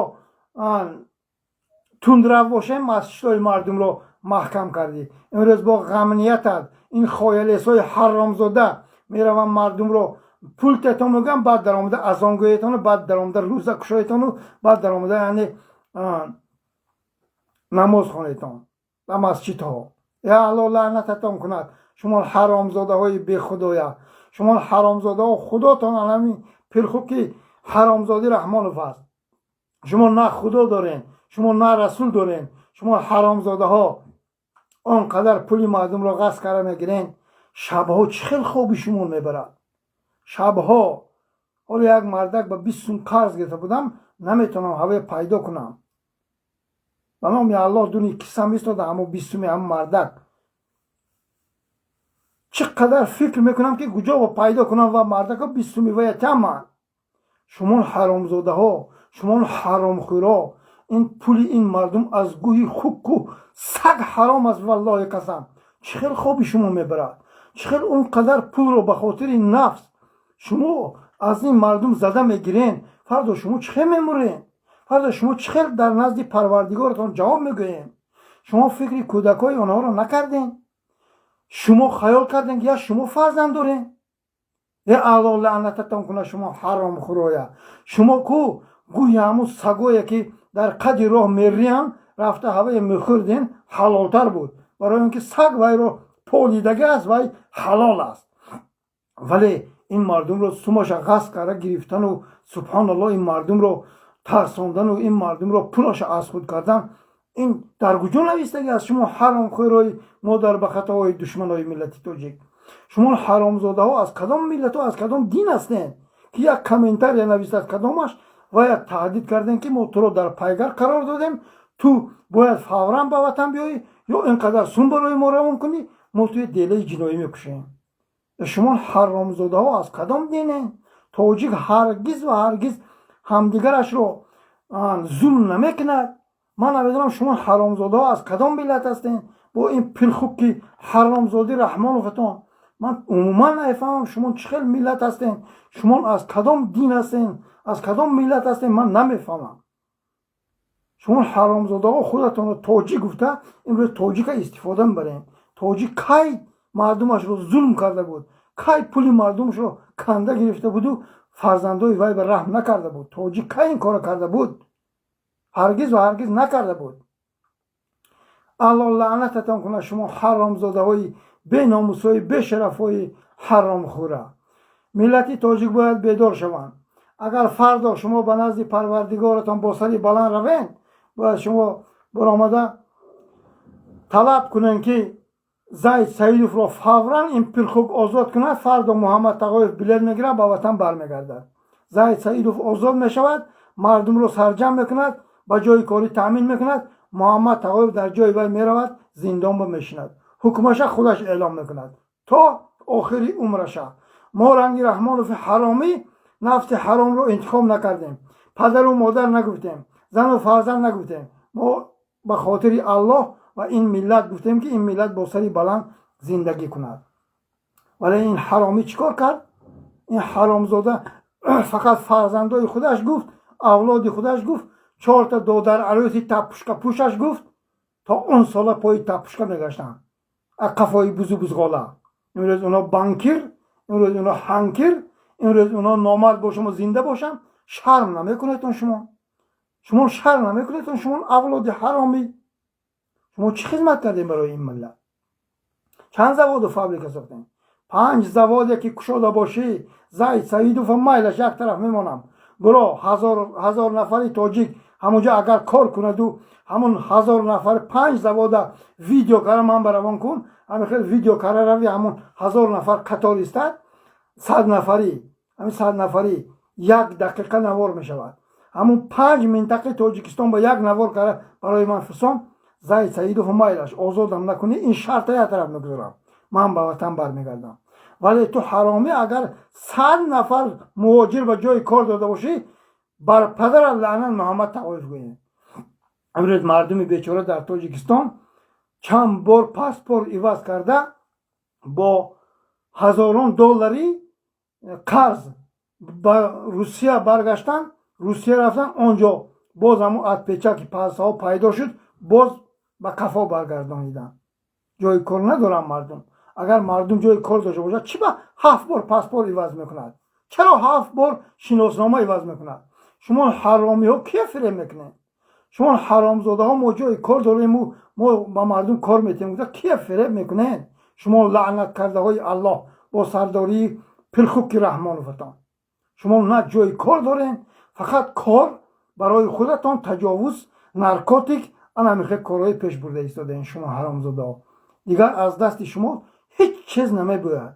тундрав бошем, масҷидҳои мардумро маҳкам кардӣ. Имрӯз бо ғамниятат ин хоялесҳои ҳаромзода мераванд, мардумро пул тетон мегӯям, баъд даромада азон гӯетону, баъд даромада рӯза кушоетону, баъд даромада, яъне, намоз хонетон ба масҷидҳо. Я Алло, лаънататон кунад, шумо ҳаромзодаҳои бехудоя! Шумо ҳаромзодаҳо, худотон анами пирхуб ки ҳаромзодӣ Раҳмонов аст. Шумо на худо дорен, шумо на расул дорен. Шумо ҳаромзодаҳо он қадар пули мардумро ғасб карда мегирен. Шабҳо чӣ хел хоби шумо мебарад шабҳо? Ҳоло як мардак ба 20 сум қарз гирифта будам, наметавонам ҳаве пайдо кунам. Ба номи Аллоҳ, дуни кисам истода ҳамо 20 суми ҳамо мардак. Чӣ қадар фикр мекунам, ки куҷо пайдо кунам ва мардака 20 суми вая таман. Шумо ҳаромзодаҳо, шумо ҳаромхӯро, ин пули ин мардум аз гӯҳи хуку саг ҳаром аст, валлоҳи қасам. Чӣ хел хоби шумо мебарад? Чӣ хел он қадар пулро ба хотири нафс шумо аз ин мардум зада мегирен? Фардо шумо чӣ хел мемурен? Фардо шумо чӣ хел дар назди Парвардигоратон ҷавоб мегӯем? Шумо фикри кӯдакҳои онҳоро накардем? Шумо хаёл кардем, ки я шумо фарзанд дорем? Е Алло, лаънататон кунад, шумо ҳаромхӯроя! Шумо ку гӯҳи ҳамун сагое ки дар қади роҳ мериянд, рафта ҳавае мехӯрден, ҳалолтар буд, барои он ки саг вайро полидаги аст, вай ҳалол аст. Вале ин мардумро сумаша ғасб карда гирифтану, субҳоналло, ин мардумро тарсондану, ин мардумро пулаша аз худ кардан, ин дар куҷо навистагӣ аст? Шумо ҳаромхӯрои модар ба хатоҳои душманои миллати тоҷик, шумо ҳаромзодаҳо аз кадом миллату аз кадом дин ҳастед, ки як комментария навистад кадомаш ва як таҳдид кардем, ки мо туро дар пайгар қарор додем, ту бояд фавран ба ватан биёӣ ё ин қадар сум барои мо равон кунӣ, мо туи делаи ҷиноӣ мекушем. Шумо ҳаромзодаҳо аз кадом динен? Тоҷик ҳаргиз ва ҳаргиз ҳамдигарашро зулм намекунад. Ман намедонам, шумо ҳаромзодаҳо аз кадом миллат ҳастед. Бо ин пирхуб ки ҳаромзодӣ Раҳмоноватон, ман умуман намефаҳмам, шумо чӣ хел миллат ҳастед, шумо аз кадом дин ҳастед, аз кадом миллат ҳастед, ман намефаҳмам. Шумо ҳаромзодаҳо худатонро тоҷик гуфта, имрӯз тоҷика истифода мебарем. Тоҷик кай мардумашро зулм карда буд? Кай пули мардумшро канда гирифта буду фарзандои вай ба раҳм накарда буд? Тоҷик кай ин корро карда буд? Ҳаргиз ва ҳаргиз накарда буд. Алло лаънататон кунад, шумо ҳаромзодаҳои беномусҳои, бешарафҳои ҳаромхӯра. Миллати тоҷик бояд бедор шаванд. Агар фардо шумо ба назди Парвардигоратон бо сари баланд равед, бояд шумо баромада талаб кунем, ки Зайд Саидовро фавран ин пирхук озод кунад. Фардо Муҳаммад Тағоев билет мегирад, ба ватан бармегардад. Зайд Саидов озод мешавад, мардумро сарҷамъ мекунад, ба ҷои корӣ таъмин мекунад. Муҳаммад Тағоев дар ҷои вай меравад, зиндон мешинад, ҳукмаша худаш эълом мекунад то охири умраша. Мо ранги Раҳмонови ҳаромӣ нафти ҳаромро интихоб накардем, падару модар нагуфтем, зану фарзанд нагуфтем. Мо ба хотири Аллоҳ ва ин миллат гуфтем, ки ин миллат бо сари баланд зиндагӣ кунад. Вале ин ҳаромӣ чӣ кор кард? Ин ҳаромзода фақат фарзандои худаш гуфт, авлоди худаш гуфт, чорта додар арӯси тапушка пӯшаш гуфт. То он сола пои тапушка мегаштанд, қафои бузу бузғола. Имрӯз оно банкир, имрӯз оно ҳанкир, имрӯз оно номард бо шумо зинда бошанд. Шарм намекунедон шумо? Шумо шарм намекунедон, шумо авлоди ҳаромӣ? Шумо чӣ хизмат кардем барои ин миллат? Чанд заводу фабрика сохтем? Панҷ заводе ки кушода бошӣ, Зайд Саидова майлаш, як тараф мемонам. Буро, ҳазор нафари тоҷик ҳамунҷо агар кор кунаду, ҳамун 1000 нафар панҷ завода видео кара ман баравон кун. Ҳамин хел видео кара рави, ҳамун 1000 нафар қатор истад, 100 нафарӣ, ҳамин 100 нафарӣ як дақиқа навор мешавад. Ҳамун панҷ минтақаи Тоҷикистон ба як навор кара барои ман фирсон. Зайд Саидов майлаш, озодам накунӣ, ин шарта як тараф мегузорам, ман ба ватан бармегардам. Вале ту ҳаромӣ, агар 100 нафар муҳоҷир ба ҷои кор дода бошӣ, бар падарат лаънат, Муҳаммад Тағоев гӯем. Имрӯз мардуми бечора дар Тоҷикистон чанд бор паспорт иваз карда, бо ҳазорон доллари қарз ба Русия баргаштанд, Русия рафтан, он ҷо боз ҳамун отпечатки пальцаҳо пайдо шуд, боз ба қафо баргардониданд. Ҷои кор надоранд мардум. Агар мардум ҷои кор дошта бошад, чӣ ба ҳафт бор паспорт иваз мекунад? Чаро ҳафт бор шиноснома иваз мекунад? Шумо ҳаромиҳо кия фиреб мекунед? Шумо ҳаромзодаҳо, мо ҷои кор дорему мо ба мардум кор метиҳем гуфта, кия фиреб мекунед? Шумо лаънаткардаҳои Аллоҳ бо сардории пирхуки Раҳмоноватон, шумо на ҷои кор дорем, фақат кор барои худатон, таҷовуз, наркотик, ана мехе корҳои пеш бурда истодаен. Шумо ҳаромзодаҳо, дигар аз дасти шумо ҳеҷ чиз намебояд.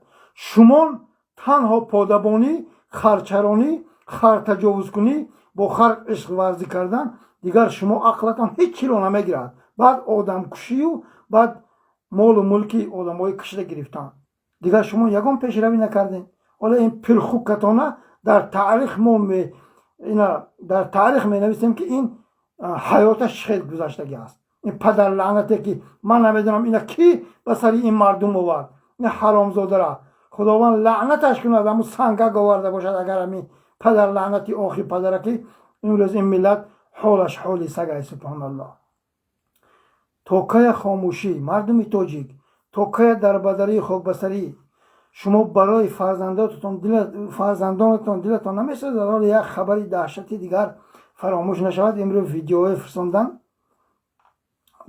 Шумо танҳо подабонӣ, харчаронӣ, хартаҷовузкунӣ, бо хар ишқварзӣ кардан. Дигар шумо ақлатон ҳеҷ чиро намегирад. Баъд одамкушию баъд молу мулки одамҳои кишида гирифтан. Дигар шумо ягон пешравӣ накардем. Ҳоло ин пирхукатона дар таърих мо ина дар таърих менависем, ки ин ҳаёташ чӣ хел гузаштагӣ аст. Ин падарлаънате, ки ман намедонам ина кӣ ба сари ин мардум овард, ин ҳаромзодара Худованд лаънаташ кунад. Ҳамун сангак оварда бошад агар, ҳамин падарлаънати охи падараки. Имрӯз ин миллат ҳолаш ҳоли сагай. Субҳоналлоҳ! То кая хомӯшӣ, мардуми тоҷик? То кая дарбадарии хокбасарӣ? Шумо барои фарзандонатон дилатон намесозад? Ҳоло як хабари даҳшати дигар фаромӯш нашавад. Имрӯз видеоҳое фирсондан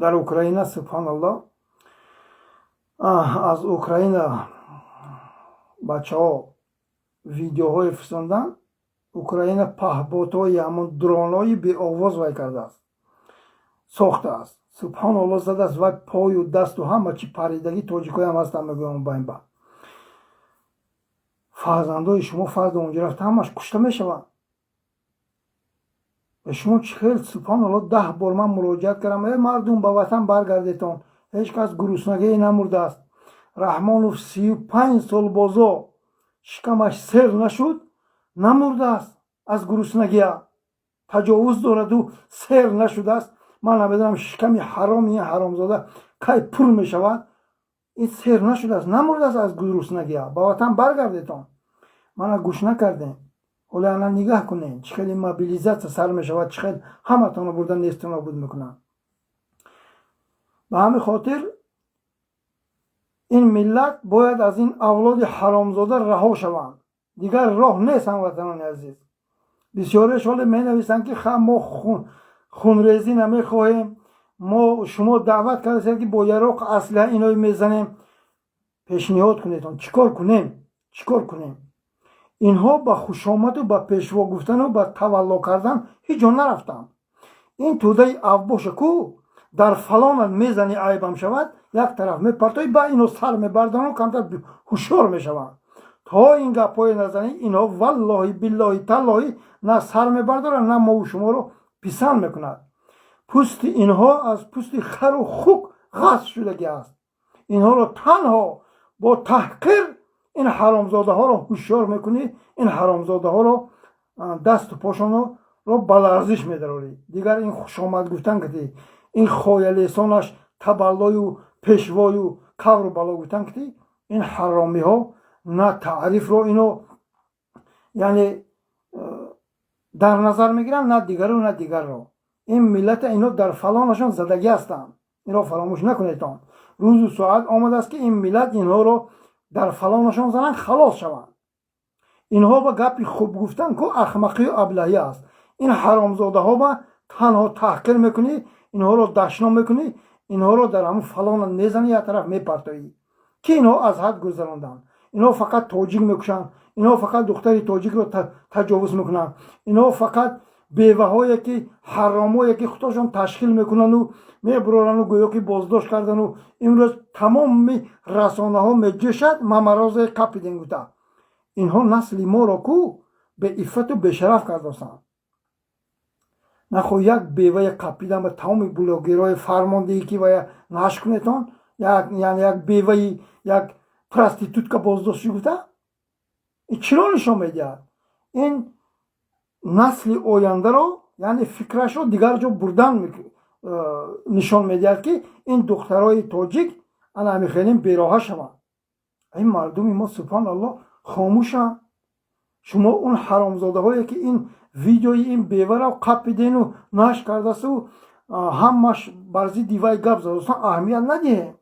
дар Украина. Субҳоналлоҳ! Аз Украина бачаҳо видеоҳое фирсондан. Украина паҳботҳои, ҳамон дронҳои беовоз вай кардааст, сохтааст. Субҳоналлоҳ! Задааст, вай пою дасту ҳама чи паридагӣ. Тоҷикоям ҳастанд, мегӯям ба ин ба фарзандои шумо фарзо онҷо рафта, ҳамаш кушта мешаванд. Ва шумо чӣ хел? Субҳоналлоҳ! 10 бор ман муроҷиат кардам: э мардум, ба ватан баргардетон, ҳеҷ кас гуруснагие намурдааст. Раҳмонов 35 сол бозо шикамаш сер нашуд, намурдааст аз гуруснагия. Таҷовуз дораду сер нашудааст. Ман намедонам, шиками ҳароми ин ҳаромзода кай пур мешавад. Ин сер нашудааст, намурдааст аз гуруснагия. Ба ватан баргардетон. Мана гӯш накардем. Ҳоло ана нигаҳ кунед, чӣ хеле мобилизация сар мешавад, чӣ хел ҳаматонро бурда несту нобуд мекунанд. Ба ҳамин хотир Ин миллат бояд аз ин авлоди ҳаромзода раҳо шаванд. Дигар роҳ нест, ҳамватанони азиз. Бисёреш ҳоле менависанд, ки ха, мо хунрезӣ намехоҳем, мо шумо даъват кардастед, ки бо яроқ, аслиҳа инои мезанем. Пешниҳод кунедон, чӣ кор кунем, чӣ кор кунем? Инҳо ба хушомаду ба пешво гуфтану ба тавалло кардан ҳеҷ ҷо нарафтанд. Ин тӯдаи авбоша ку дар фалонат мезани, айбам шавад, як тараф мепартои, ба ино сар мебардану камтар ҳушёр мешаванд. То ин гапҳое назанӣ, инҳо, валлоҳи, биллоҳи, таллоҳи, на сар мебардоранд, на мову шуморо писанд мекунад. Пӯсти инҳо аз пӯсти хару хук ғасб шудагӣ аст. Инҳоро танҳо бо таҳқир ин ҳаромзодаҳоро ҳушёр мекунӣ, ин ҳаромзодаҳоро дасту пошонро ба ларзиш медарорӣ. Дигар ин хушомад гуфтан кати, ин хоялесонаш табаллою пешвою кавру бало гуфтан кати, ин ҳаромиҳо на таърифро ино, яъне, дар назар мегиранд, на дигару на дигарро. Ин миллата ино дар фалонашон задагӣ ҳастанд. Инро фаромӯш накунедон. Рӯзу соат омадааст, ки ин миллат инҳоро дар фалонашон зананд, халос шаванд. Инҳо ба гапи хуб гуфтан ку ахмақию аблаҳӣ аст. Ин ҳаромзодаҳо ба танҳо таҳқир мекунӣ, инҳоро дашном мекунӣ, инҳоро дар ҳамун фалона мезанӣ, як тараф мепартоӣ, ки инҳо аз ҳад гузаронданд. Инҳо фақат тоҷик мекушанд, инҳо фақат духтари тоҷикро таҷовуз мекунанд, инҳо фақат беваҳое ки ҳаромое ки худошон ташкил мекунанду мебурорану гӯё ки боздошт кардану имрӯз тамоми расонаҳо меҷӯшад, мамарозае қапидем гуфта. Инҳо насли моро ку беиффату бешараф кардостанд. Нахо як бевае қапидан ба тамоми блогерҳои фармондиҳӣ, ки вая нашр кунетон, яъне як беваи, як проститутка боздошт шуд гуфта, чиро нишон медиҳад? Ин насли ояндаро, яъне фикрашро дигар ҷо бурдан нишон медиҳад, ки ин духтарои тоҷик ана ҳамихелин бероҳа шаванд. Ин мардуми мо, субҳоналлоҳ, хомӯшанд. Шумо он ҳаромзодаҳое ки ин видеои ин беваро қапидену нашр кардасту ҳамаш бар зидди вай гап задостан, аҳамият надиҳем.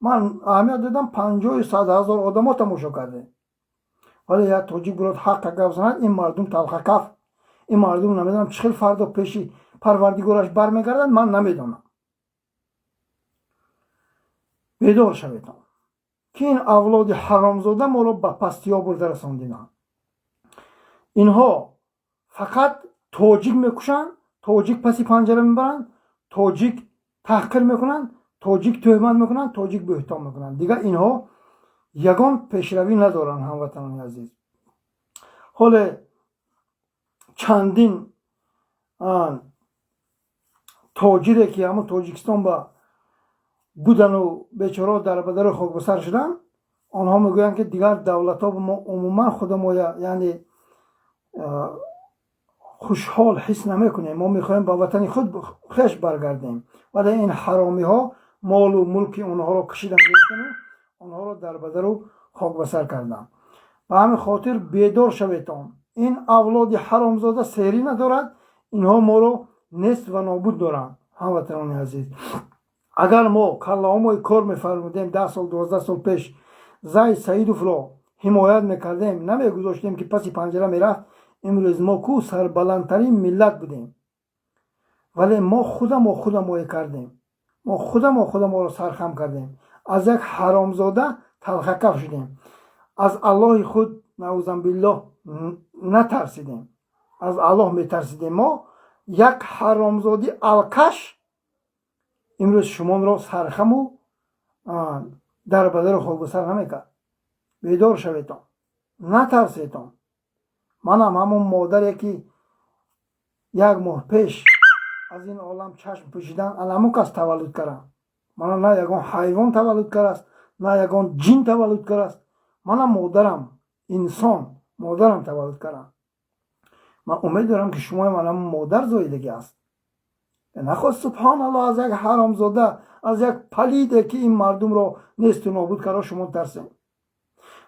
Ман аҳамият додам, 50-у 100 ҳазор одамо тамошо кардем. Вале як тоҷик бурод ҳаққа гап занад, ин мардум талхакаф. Ин мардум намедонам чӣ хел фардо пеши Парвардигораш бармегардад, ман намедонам. Бедор шаветон, ки ин авлоди ҳаромзода моро ба пастиҳо бурда расондинанд. Инҳо фақат тоҷик мекушанд, тоҷик паси панҷара мебаранд, тоҷик таҳқир мекунанд, тоҷик тӯҳмат мекунанд, тоҷик бӯҳтон мекунанд. Дигар инҳо ягон пешравӣ надоранд, ҳамватанони азиз. Ҳоле чандин тоҷире ки ҳамун Тоҷикистон ба будану бечорао дар бадари хокбасар шуданд, онҳо мегӯянд, ки дигар давлатҳо мо умуман худамоя, яъне, хушҳол ҳис намекунем, мо мехоҳем ба ватани худ хеш баргардем. Вале ин ҳаромиҳо молу мулки онҳоро кашидан гирифтану онҳоро дар бадару хокбасар карданд. Ба ҳамин хотир бедор шаветон. Ин авлоди ҳаромзода серӣ надорад, инҳо моро нест ва нобуд доранд. Ҳамватанони азиз, агар мо каллаҳомои кор мефармудем, 10 сол, 12 сол пеш Зайд Саидовро ҳимоят мекардем, намегузоштем, ки паси панҷара мерафт, имрӯз мо ку сарбаландтарин миллат будем. Вале мо худамо худамое кардем, мо худамо худаморо сархам кардем, аз як ҳаромзода талхакаф шудем, аз Аллоҳи худ, наузанбиллоҳ, натарсидем. Аз Аллоҳ метарсидем, мо як ҳаромзоди алкаш имрӯз шумонро сархаму дар бадару хокбасар намекард. Бедор шаветон, натарсетон. Манам ҳамон модаре ки як моҳ пеш аз ин олам чашм пӯшидан, ана кас таваллуд кардам. Мана на ягон ҳайвон таваллуд кардааст, на ягон ҷин таваллуд кардааст. Манам модарам инсон, модарам таваллуд кардам. Ман умед дорам, ки шумоям ана модар зоидагӣ аст. Нахост, субҳоналлоҳ, аз як ҳаромзода, аз як палиде ки ин мардумро несту нобуд карда, шумо тарсем.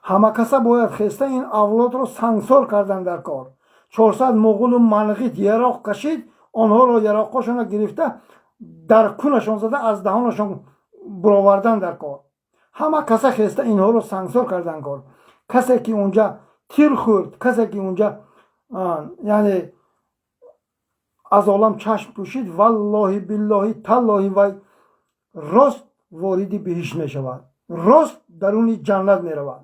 Ҳама каса бояд хеста ин авлодро сангсор кардан дар кор. 400 муғулу манғит яроқ кашид, онҳоро яроқҳошонро гирифта, дар кунашон зада, аз даҳонашон буровардан дар кор. Ҳама каса хеста инҳоро сангсор кардан кор. Касе ки унҷа тир хӯрд, касе ки унҷа, яъне, аз олам чашм пӯшид, валлоҳи, биллоҳи, таллоҳи, вай рост вориди биҳишт мешавад, рост даруни ҷаннат меравад.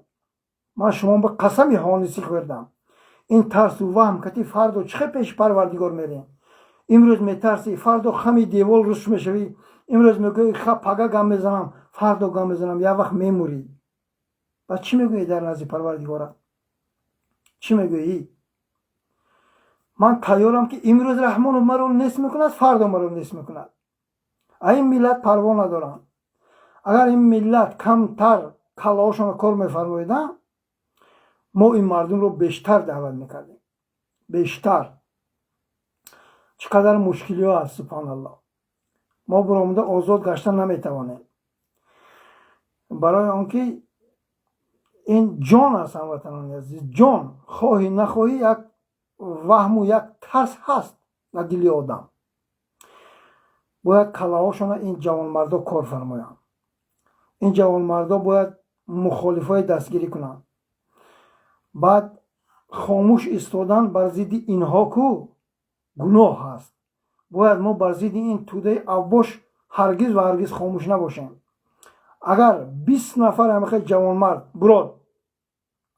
Ман шумо ба қасами ҳонисӣ хӯрдам. Ин тарсу ваҳм кати фардо чӣ хел пеши Парвардигор мерем? Имрӯз метарсӣ, фардо хами девол руш мешавӣ. Имрӯз мегӯӣ, ха, пага гам мезанам, фардо гам мезанам, як вақт мемурӣ. Баъд чӣ мегӯӣ дар назди Парвардигора? Чӣ мегӯӣ? Ман тайёрам, ки имрӯз Раҳмонов маро нест мекунад, фардо маро нест мекунад. А ин миллат парво надоранд. Агар ин миллат камтар каллаҳошонро кор мефармоиданд, мо ин мардумро бештар даъват мекардем, бештар. Чӣ қадар мушкилиҳо аст, субҳоналлоҳ. Мо биромада озод гаштан наметавонем, барои он ки ин ҷон аст, ҳамватанони азиз, ҷон. Хоҳӣ нахоҳӣ, як ваҳму як тарс ҳаст дар дили одам. Бояд каллаҳошона ин ҷавонмардо кор фармоянд. Ин ҷавонмардо бояд мухолифҳои дастгирӣ кунанд. Баъд хомӯш истодан бар зидди инҳо ку гуноҳ ҳаст. Бояд мо бар зидди ин тӯдаи авбош ҳаргиз ва ҳаргиз хомӯш набошем. Агар 20 нафар ҳамихел ҷавонмард бурод,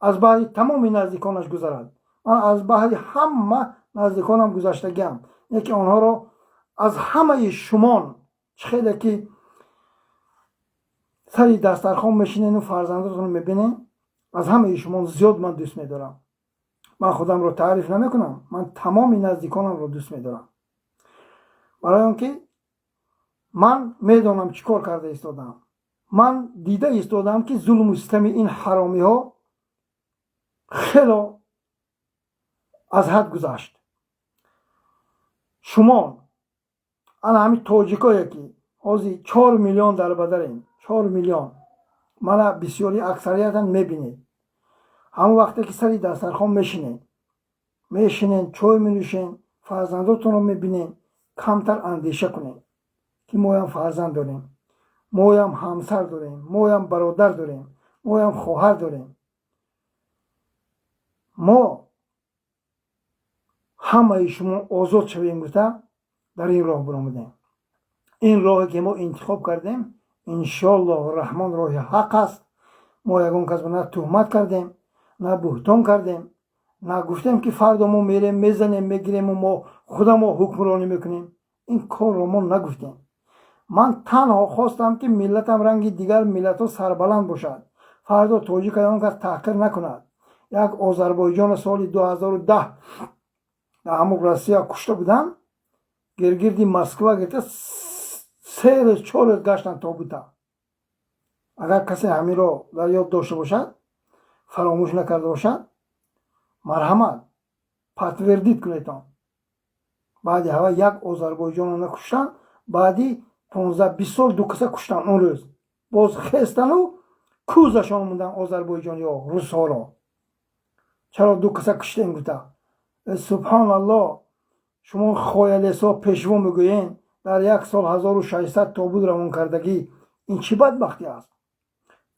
аз баҳри тамоми наздиконаш гузарад. Ман аз баҳри ҳама наздиконам гузаштагиам, не ки онҳоро аз ҳамаи шумон. Чӣ хеле ки сари дастархон мешинену фарзандотонро мебинем, аз ҳамаи шумон зиёд ман дӯст медорам. Ман худамро таъриф намекунам, ман тамоми наздиконамро дӯст медорам, барои он ки ман медонам, чӣ кор карда истодаам. Ман дида истодаам, ки зулму систами ин ҳаромиҳо хело аз ҳад гузашт. Шумо ана ҳамин тоҷикое ки ҳозир 4 миллион дар бадарем, 4 миллион, мана бисёри аксариятан мебинед. Ҳамон вақте ки сари дастархон мешинед, мешинен, чой менӯшен, фарзандотонро мебинен, камтар андеша кунед, ки моям фарзанд дорем, моям ҳамсар дорем, моям бародар дорем, моям хоҳар дорем. Мо ҳамаи шумо озод шавем гуфта дар ин роҳ биромадем. Ин роҳе ки мо интихоб кардем, иншоаллоҳу раҳмон, роҳи ҳақ аст. Мо ягон касба на туҳмат кардем, на буҳтон кардем, на гуфтем, ки фардо мо мерем, мезанем, мегирему мо худамо ҳукмронӣ мекунем. Ин корро мо нагуфтем. Ман танҳо хостам, ки миллатам ранги дигар миллатҳо сарбаланд бошад, фардо тоҷика ягон кас таҳқир накунад. Як Озарбойҷона соли 2010 дар ҳамон Россия кушта буданд, гиргирди Москва гирифта 3 рӯз, 4 рӯз гаштанд тобута. Агар касе ҳаминро дар ёд дошта бошад, фаромӯш накарда бошад, марҳамат, подтвердить кунедон. Баъди ҳава як озарбойҷонро накуштанд, баъди 15-20 сол ду каса куштанд. Он рӯз боз хестану кӯзашон мондан озарбойҷониҳо русҳоро, чаро ду каса куштем гуфта. Субҳоналлоҳ, шумо хоялесо пешво мегӯен, дар як сол 1600 тобут равон кардагӣ. Ин чӣ бадбахтӣ аст?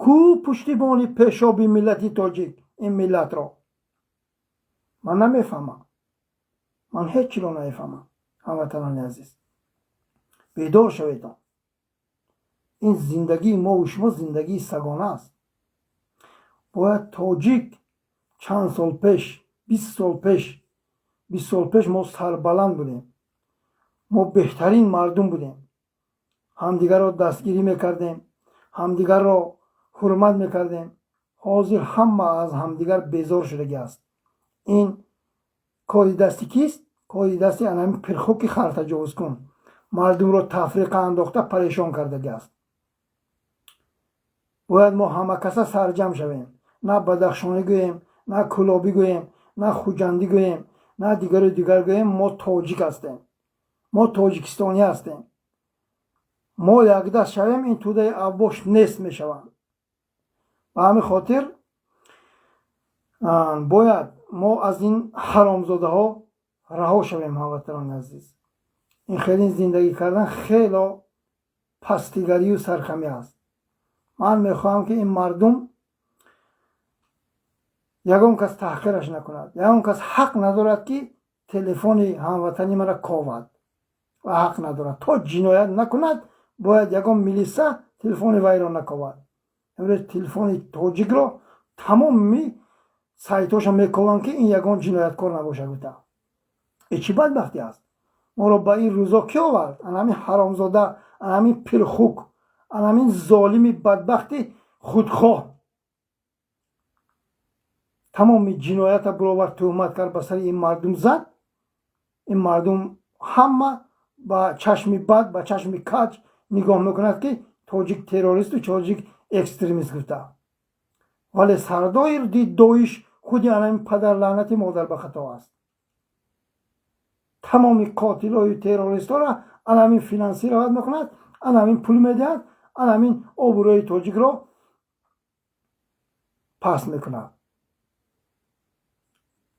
Кӯ пуштибони пешоби миллати тоҷик? Ин миллатро ман намефаҳмам, ман ҳеҷ чиро намефаҳмам. Ҳамватанони азиз, бедор шаведон. Ин зиндагии мову шумо зиндагии сагона аст. Бояд тоҷик чанд сол пеш, 20 сол пеш, 20 сол пеш мо сарбаланд будем, мо беҳтарин мардум будем, ҳамдигарро дастгирӣ мекардем, ҳамдигарро ҳурмат мекардем. Ҳозир ҳама аз ҳамдигар безор шудагӣ аст. Ин кори дасти кист? Кори дасти анами пирхуки хартаҷовузкун мардумро тафриқа андохта, парешон кардагӣ аст. Бояд мо ҳамакаса сарҷам шавем, на бадахшонӣ гӯем, на кӯлобӣ гӯем, на хуҷандӣ гӯем, на дигару дигар гӯем. Мо тоҷик ҳастем, мо тоҷикистонӣ ҳастем. Мо якдаст шавем, ин тӯдаи авбош нест мешаванд. Ба ҳамин хотир бояд мо аз ин ҳаромзодаҳо раҳо шавем. Ҳамватанони азиз, ин хеле зиндагӣ кардан хело пастигарию сархамӣ аст. Ман мехоҳам, ки ин мардум ягон кас таҳқираш накунад. Ягон кас ҳақ надорад, ки телефони ҳамватани мара ковад ва ҳақ надорад. То ҷиноят накунад, бояд ягон милиса телефони вайро наковад. Имрӯз телефони тоҷикро тамоми сайтоша мекованд, ки ин ягон ҷинояткор набошад гуфта. Э, чӣ бадбахтӣ аст! Моро ба ин рӯзо кӣ овард? Анамин ҳаромзода, анамин пирхук, анамин золими бадбахти худхоҳ. Тамоми ҷиноята буровард, туҳмат кард, ба сари ин мардум зад. Ин мардум ҳама ба чашми бад, ба чашми каҷ нигоҳ мекунад, ки тоҷик террористу тоҷик экстремист гуфта. Вале сардори Доиш худи анамин падарлаънати модарбахато аст. Тамоми қотилою террористҳоро анамин финансировать мекунад, анамин пул медиҳад, анамин обрӯи тоҷикро паст мекунад.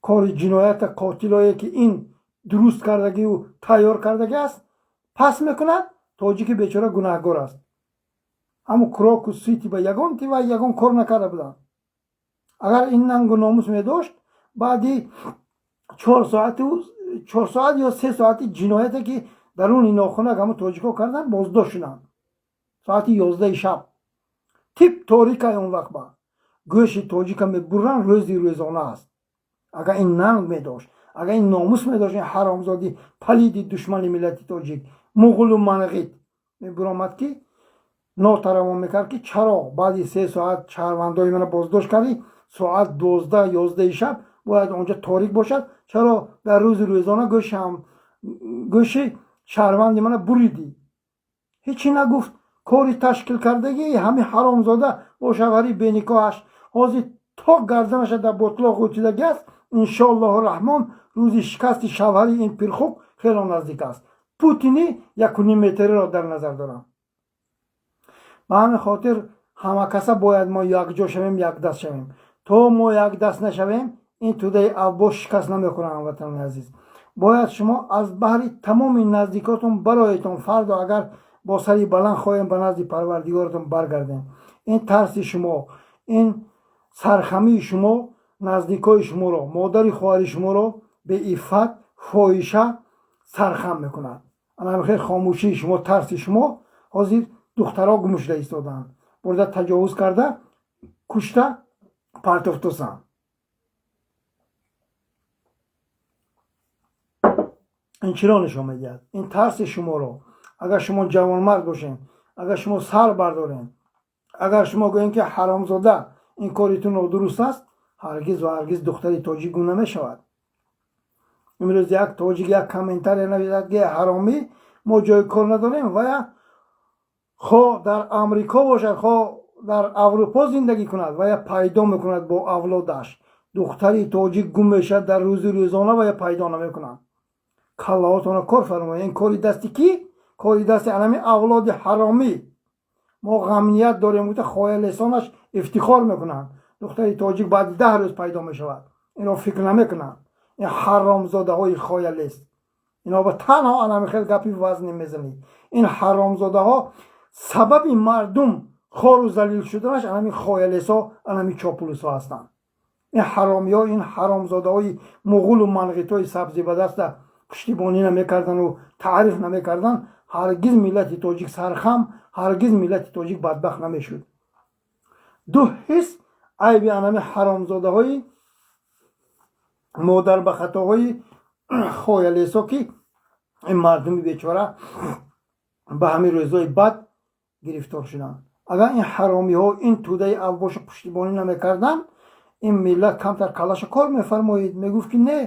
Кори ҷиноята қотилое, ки ин дуруст кардагию тайёр кардагӣ аст, паст мекунад. Тоҷики бечора гунаҳгор аст. Ҳамун Крокус Сити ба ягон тива ягон кор накарда буданд. Агар ин нангу номус медошт, баъди 4 соату 4 соат ё 3 соати ҷинояте, ки даруни нохунак ҳамун тоҷикҳо карданд, боздошт шуданд. Соати 11-и шаб, тип торикай, он вақт ба гӯши тоҷика мебуранд, рӯзи рӯзона аст. Агар ин нанг медошт, агар ин номус медошт, ин ҳаромзоди палиди душмани миллати тоҷик, муғулу манғит, мебуромад, ки нотаравон мекард, ки чаро баъди 3 соат шаҳрвандои мана боздошт кардӣ? Соат 12, 11-и шаб бояд онҷа торик бошад. Чаро дар рӯзи рӯзона гӯши шаҳрванди мана буридӣ? Ҳечӣ нагуфт. Кори ташкилкардагии ҳамин ҳаромзода бо шавҳари беникоҳаш ҳозир то гарданаша дар ботлоқ ғӯтидагӣ аст. Иншоаллоҳу раҳмон, рӯзи шикасти шавҳари ин пирхук хело наздик аст. Путини 1,5 метриро дар назар дорам. Ба ҳамин хотир ҳамакаса бояд мо якҷо шавем, якдаст шавем. То мо якдаст нашавем, ин тӯдаи авбош шикаст намехӯрам. Ҳамватанони азиз, бояд шумо аз баҳри тамоми наздикотон бароятон. Фардо агар бо сари баланд хоҳем ба назди Парвардигоратон баргардем, ин тарси шумо, ин сархамии шумо наздикои шуморо, модари хоҳари шуморо беиффат, фоҳиша сархам мекунад. Анамихел хомӯшии шумо, тарси шумо, ҳозир духтаро гум шуда истодаанд, бурда таҷовуз карда, кушта партофтосанд. Ин чиро нишон медиҳад? Ин тарси шуморо. Агар шумо ҷавонмард бошед, агар шумо сар бардоред, агар шумо гӯем, ки ҳаромзода, ин кори ту нодуруст аст, ҳаргиз ва ҳаргиз духтари тоҷик гум намешавад. Имрӯз як тоҷик як комментария нависад, ки ҳаромӣ, мо ҷои кор надорем, вая хо дар Амрико бошад, хо дар Аврупо зиндагӣ кунад, вая пайдо мекунад бо авлодаш. Духтари тоҷик гум мешавад дар рӯзи рӯзона, вая пайдо намекунанд. Каллаҳотонро кор фармоед. Ин кори дасти кӣ? Кори дасти анами авлоди ҳаромӣ. Мо ғамният дорем гуфта, хоялесонаш ифтихор мекунанд. Духтари тоҷик баъди 10 рӯз пайдо мешавад, инро фикр намекунанд. Ин ҳаромзодаҳои хоялес, ино ба танҳо анами хел гапи вазнӣ мезанӣ. Ин ҳаромзодаҳо сабаби мардум хору залил шуданаш анами хоялесо, анами чопулусҳо ҳастанд. Ин ҳаромиҳо, ин ҳаромзодаҳои муғулу манғитҳои сабзи ба даста пуштибонӣ намекардану таъриф намекарданд, ҳаргиз миллати тоҷик сархам, ҳаргиз миллати тоҷик бадбахт намешуд. Ду ҳис айби анами ҳаромзодаҳои модарбахатоҳои хоялесо, ки ин мардуми бечора ба ҳамин рӯзҳои бад гирифтор шуданд. Агар ин ҳаромиҳо, ин тӯдаи авбоша пуштибонӣ намекарданд, ин миллат камтар каллаша кор мефармоид, мегуфт, ки не,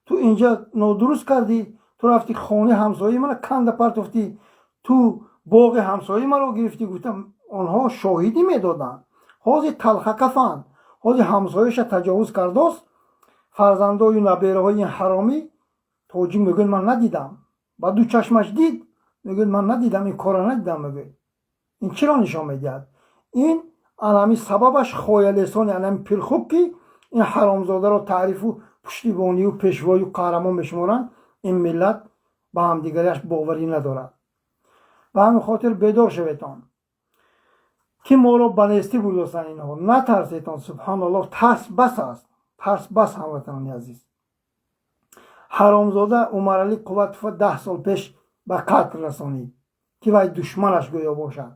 ту инҷа нодуруст кардӣ, ту рафти хонаи ҳамсояи мана канда партофтӣ, ту боғи ҳамсояи маро гирифтӣ гуфта, онҳо шоҳидӣ медоданд. Ҳозир талхакафанд. Ҳозир ҳамсояша таҷовуз кардост фарзандою набераҳои ин ҳаромӣ. Тоҷик мегӯяд, ман надидам. Ба ду чашмаш дид, мегӯяд, ман надидам, ин корро надидам, мегӯяд. Ин чиро нишон медиҳад? Ин анами сабабаш хоялесони анами пирхуб, ки ин ҳаромзодаро таърифу пуштибонию пешвою қаҳрамон мешуморанд. Ин миллат ба ҳамдигарияш боварӣ надорад. Ба ҳамин хотир бедор шаветон. Ки моро ба нестӣ бурдостанд инҳо. Натарсетон, субҳоналлоҳ, тарс бас аст, тарс бас, ҳамватанони азиз. Ҳаромзода Умаралӣ Қувватова 10 сол пеш ба қатл расонид, ки вай душманаш гӯё бошад.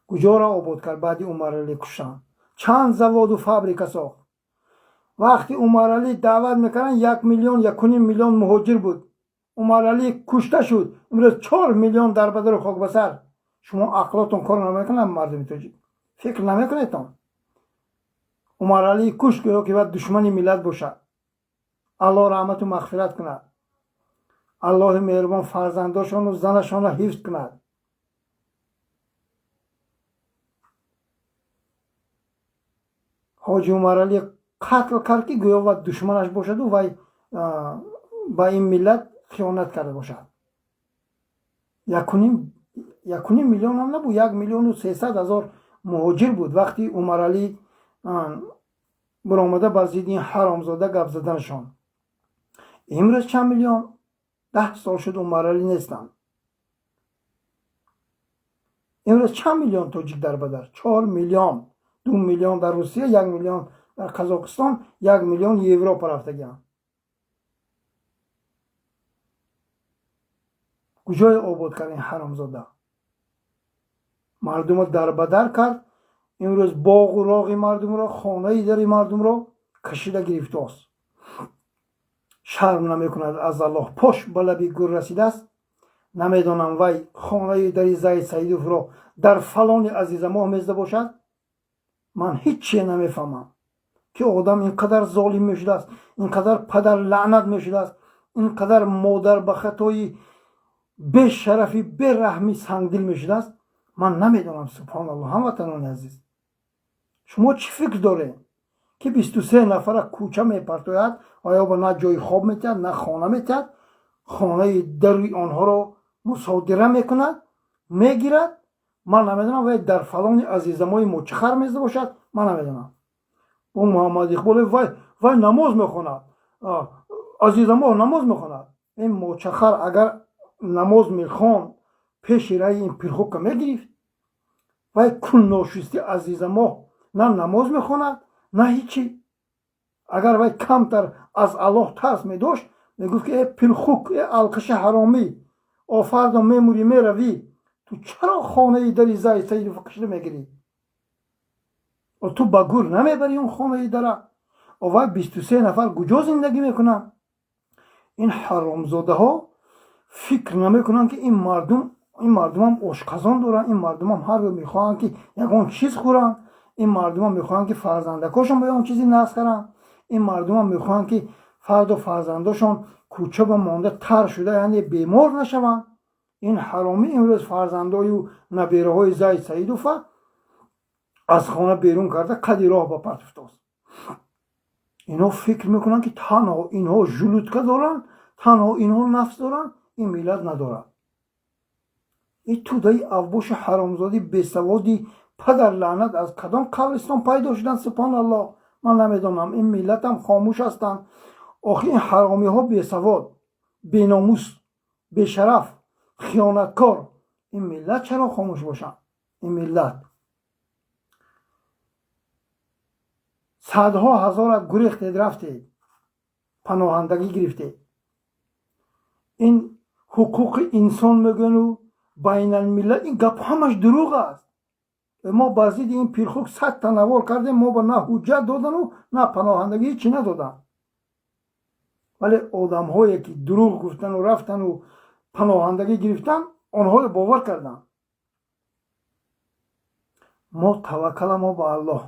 Куҷоро обод кард баъди Умаралӣ куштан? Чанд заводу фабрика сохт? Вақти Умаралӣ даъват мекарданд, 1 миллион, 1.5 миллион муҳоҷир буд. Умаралӣ кушта шуд, имрӯз 4 миллион дарбадару хокбасар. Шумо ақлотон кор намекунад, мардуми тоҷик, фикр намекунедтон? Умаралӣ кушт, гӯё ки вай душмани миллат бошад. Аллоҳ раҳмату мағфират кунад, Аллоҳи меҳрубон фарзандошону занашонро ҳифз кунад. Ҳоҷи Умаралӣ қатл кард, ки гӯё вай душманаш бошаду вай ба ин миллат хиёнат карда бошад. 1.5 миллион ҳам набуд, 1 300 000 муҳоҷир буд вақти Умаралӣ баромада бар зидди ин ҳаромзода гап заданашон. Имрӯз чанд миллион? 10 сол шуд Умаралӣ нестанд. Имрӯз чанд миллион тоҷик дар бадар? 4 миллион. 2 миллион дар Русия, 1 миллион дар Қазоқистон, 1 миллион Европа рафтагианд. Куҷое обод кард ин ҳаромзода? Мардумро дарбадар кард. Имрӯз боғу роғи мардумро, хонаи дари мардумро кашида гирифтааст. Шарм намекунад аз Аллоҳ, пош ба лаби гур расидааст. Намедонам вай хонаи дари Зайд Саидовро дар фалони Азизамоҳ мезда бошад. Ман ҳеҷ чие намефаҳмам, ки одам ин қадар золим мешудааст, ин қадар падар лаънат мешудааст, ин қадар модар ба хатои бешарафи бераҳми сангдил мешудааст. Ман намедонам, субҳоналлоҳ. Ҳамватанони азиз, шумо чӣ фикр доред, ки 23 нафара кӯча мепартояд ва ё ба на ҷои хоб метиҳад, на хона метиҳад, хонаи дари онҳоро мусодира мекунад, мегирад. Ман намедонам вай дар фалони Азизамои мо чӣ хар мезда бошад, ман намедонам. Бо Муҳаммад Иқбол вай намоз мехонад, Азизамоҳ намоз мехонад. Ин мочахар агар намоз мехонд, пеши раи ин пирхука мегирифт. Вай кунношусти Азизамоҳ на намоз мехонад, на ҳичи. Агар вай камтар аз Аллоҳ тарс медошт, мегуфт ки э пирхук, э алқаши ҳаромӣ, офардо мемурӣ, меравӣ, ту чаро хонаи дари Зайд Саидов кашида мегирӣ? Ту ба гур намебарӣ он хонаи дара? Вай 23 нафар куҷо зиндагӣ мекунанд? Ин ҳаромзодаҳо фикр намекунанд, ки ин мардум, ин мардумам ошқазон доранд, ин мардумам ҳар рӯз мехоҳанд, ки ягон чиз хӯранд, ин мардумам мехоҳанд, ки фарзандакошон ба ягон чизи нағз харанд, ин мардумам мехоҳанд, ки фардо фарзандошон кӯча ба монда тар шуда, яъне бемор нашаванд. Ин ҳаромӣ имрӯз фарзандою набераҳои Зайд Саидова аз хона берун карда, қади роҳ ба партофтааст. Инҳо фикр мекунанд, ки танҳо инҳо желудка доранд, танҳо инҳо нафс доранд, ин миллат надорад. Ин тӯдаи авбоши ҳаромзодӣ бесаводи падар лаънат аз кадом қабристон пайдо шуданд, субҳоналлоҳ, ман намедонам. Ин миллатам хомӯш ҳастанд. Охир ин ҳаромиҳо бесавод, беномус, бешараф, хиёнаткор, ин миллат чаро хомӯш бошанд? Ин миллат садҳо ҳазорат гурехтед, рафтед, паноҳандагӣ гирифтед. Ин ҳуқуқи инсон мегӯяну байналмиллат, ин гап ҳамаш дурӯғ аст. Мо бар зидди ин пирхук 100-та навор кардем, мо ба на ҳуҷҷат додану на паноҳандагӣ, ҳечи надоданд. Вале одамҳое ки дурӯғ гуфтану рафтану паноҳандагӣ гирифтан, онҳоро бовар карданд. Мо таваккаламо ба Аллоҳ.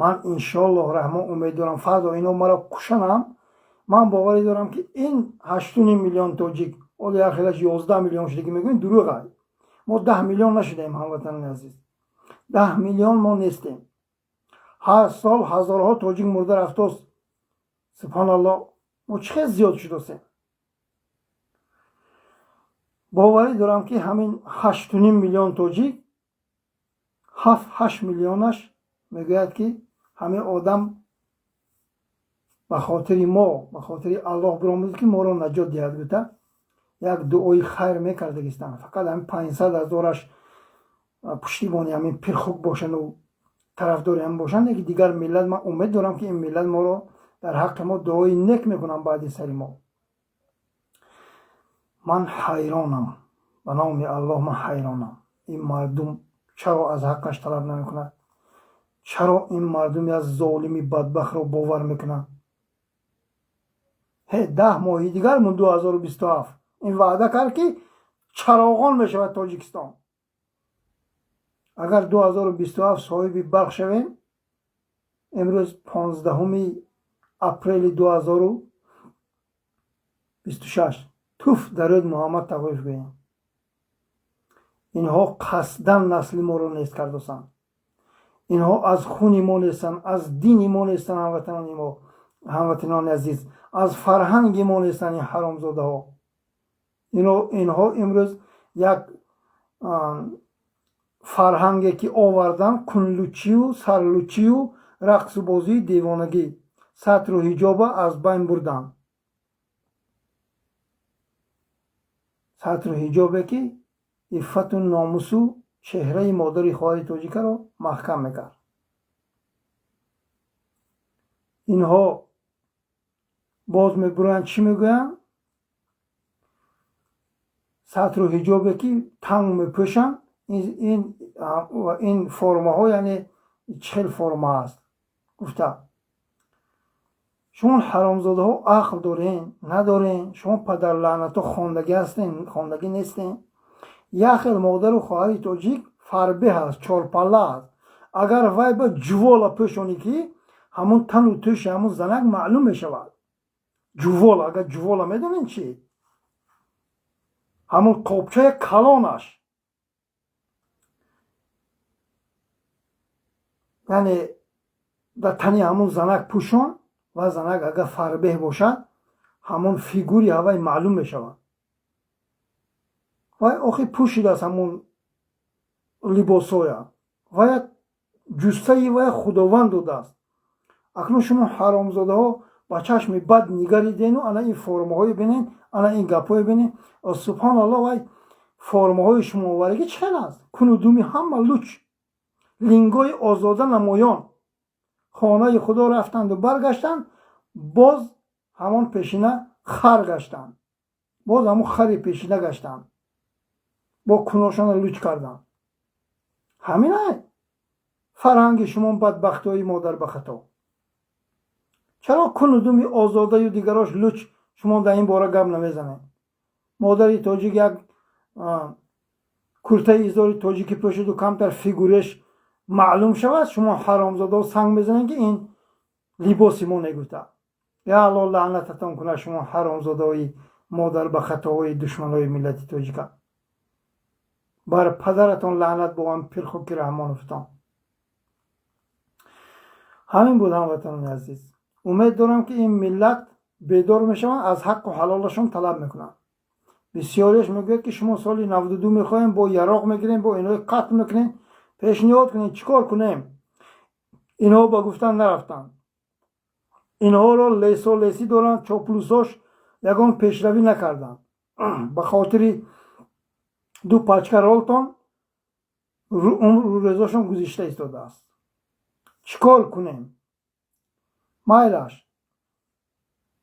Ман иншоаллоҳ раҳмон умед дорам, фардо ино маро кушанам, ман боварӣ дорам, ки ин 8.5 миллион тоҷик, ҳоло як хелаш 11 миллион шуда ки мегӯем, дурӯғ ай. Мо 10 миллион нашудаем, ҳамватанони азиз, 10 миллион мо нестем. Ҳар сол ҳазорҳо тоҷик мурда рафтост, субҳоналлоҳ. Мо чӣ хел зиёд шудосем? Боварӣ дорам, ки ҳамин 8.5 миллион тоҷик, 7-8 миллионаш мегӯяд, ки ҳамин одам ба хотири мо, ба хотири Аллоҳ биромад, ки моро наҷот диҳад, гуфта як дуои хайр мекардагистанд. Фақат ҳамин 500 ҳазораш. Пуштибони ҳамин пирхук бошанду тарафдори ҳам бошанд, леки дигар миллат, ман умед дорам, ки ин миллат моро дар ҳаққи мо дуои нек мекунанд баъди сари мо. Ман ҳайронам, ба номи Аллоҳ, ман ҳайронам. Ин мардум чаро аз ҳаққаш талаб намекунад? Чаро ин мардум як золими бадбахтро бовар мекунанд? Ҳе, 10 моҳи дигар мун, 2027. Ин ваъда кард, ки чароғон мешавад Тоҷикистон. Агар 2027 соҳиби барқ шавем, имрӯз 15-уми апрели 2026, туф дар рӯд Муҳаммад Тағоев гӯем. Инҳо қасдан насли моро нест кардосанд. Инҳо аз хуни мо нестанд, аз дини мо нестанд. Ҳамватанони мо, ҳамватанони азиз, аз фарҳанги мо нестанд ин ҳаромзодаҳо. Инҳо имрӯз як фарҳанге ки овардан, кунлучию сарлучию рақсу бозии девонагӣ, сатру ҳиҷоба аз байн бурданд. Сатру ҳиҷобе ки иффату номусу чеҳраи модари хоҳари тоҷикаро маҳкам мекард. Инҳо боз мебуранд, чӣ мегӯянд? Сатру ҳиҷобе ки танг мепӯшанд, ин формаҳо, яъне чӣ хел форма аст гуфта. Шумо ҳаромзодаҳо ақл дорен, надорен? Шумо падарлаънато хондагӣ ҳастен, хондагӣ нестен? Як хел модару хоҳари тоҷик фарбеҳ аст, чорпалла аст. Агар вай ба ҷувола пӯшонӣ, ки ҳамун тану тӯши ҳамун занак маълум мешавад. Ҷувола, агар ҷувола медонен чи? Ҳамун қобчаи калонаш, яъне дар тани ҳамун занак пӯшон ва занак агар фарбеҳ бошад, ҳамун фигури ҳавай маълум мешавад. Вай охи пӯшидааст ҳамун либосоя, вая ҷуссаи вая Худованд додааст. Акнун шумо ҳаромзодаҳо ба чашми бад нигаридену ана ин формаҳое бинен, ана ин гапҳое бинен. Субҳоналлоҳ, вай формаҳои шумоваригӣ чӣ хел аст? Куну думи ҳама луч, лингои озода намоён. Хонаи Худо рафтанду баргаштанд, боз ҳамон пешина хар гаштанд, боз ҳамон хари пешина гаштанд, бо куношона луч карданд. Ҳаминай фарҳанги шумо, бадбахтиҳои модар ба хато. Чаро куну думи озодаю дигарош луч, шумо дар ин бора гап намезанед? Модари тоҷик як куртаи изори тоҷикӣ пӯшиду камтар фигуреш маълум шавад, шумо ҳаромзодао санг мезанед, ки ин либоси мо негуфта. Я Алло, лаънататон кунад, шумо ҳаромзодаҳои модар ба хатоҳои душманои миллати тоҷика. Бар падаратон лаънат бо ҳам пирхуки Раҳмоновтон. Ҳамин буд, ҳамватанони азиз. Умед дорам, ки ин миллат бедор мешаванд, аз ҳаққу ҳалолашон талаб мекунанд. Бисёриаш мегӯяд, ки шумо соли 92 мехоҳем, бо яроқ мегирем, бо инҳои қатл мекунем. Пешниҳод кунем, чӣ кор кунем? Инҳо ба гуфтан нарафтанд. Инҳоро лесо лесӣ доранд, чоплусош ягон пешравӣ накарданд. Ба хотири ду пачка ролтон рӯзошон гузишта истодааст. Чӣ кор кунем? Майлаш,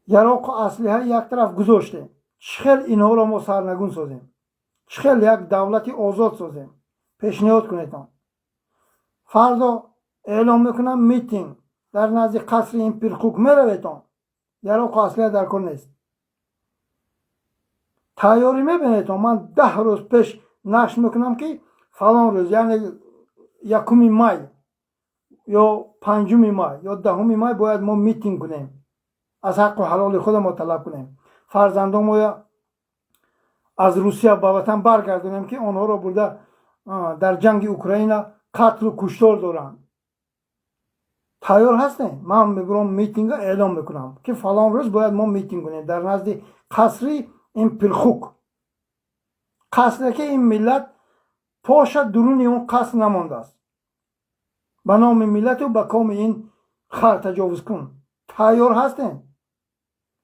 яроқу аслиҳа як тараф гузоштем, чӣ хел инҳоро мо сарнагун созем? Чӣ хел як давлати озод созем? Пешниҳод кунедон. Фардо эълон мекунам митинг дар назди қасри ин пирхук. Мераветон? Яроқу аслиҳа дар кор нест. Тайёрӣ мебинедон. Ман 10 рӯз пеш нашр мекунам, ки фалон рӯз, яъне 1-уми май ё 5-уми май ё 10-уми май бояд мо митинг кунем, аз ҳаққу ҳалоли худамо талаб кунем, фарзандонмоя аз Русия ба ватан баргардонем, ки онҳоро бурда дар ҷанги Украина қатлу куштор доранд. Тайёр ҳастем? Ман мебурам, митинга эълон мекунам, ки фалон рӯз бояд мо митинг кунем дар назди қасри ин пирхук, қасре ки ин миллат поша дуруни он қаср намондааст. Ба номи миллату ба коми ин хар таҷовуз кун. Тайёр ҳастем?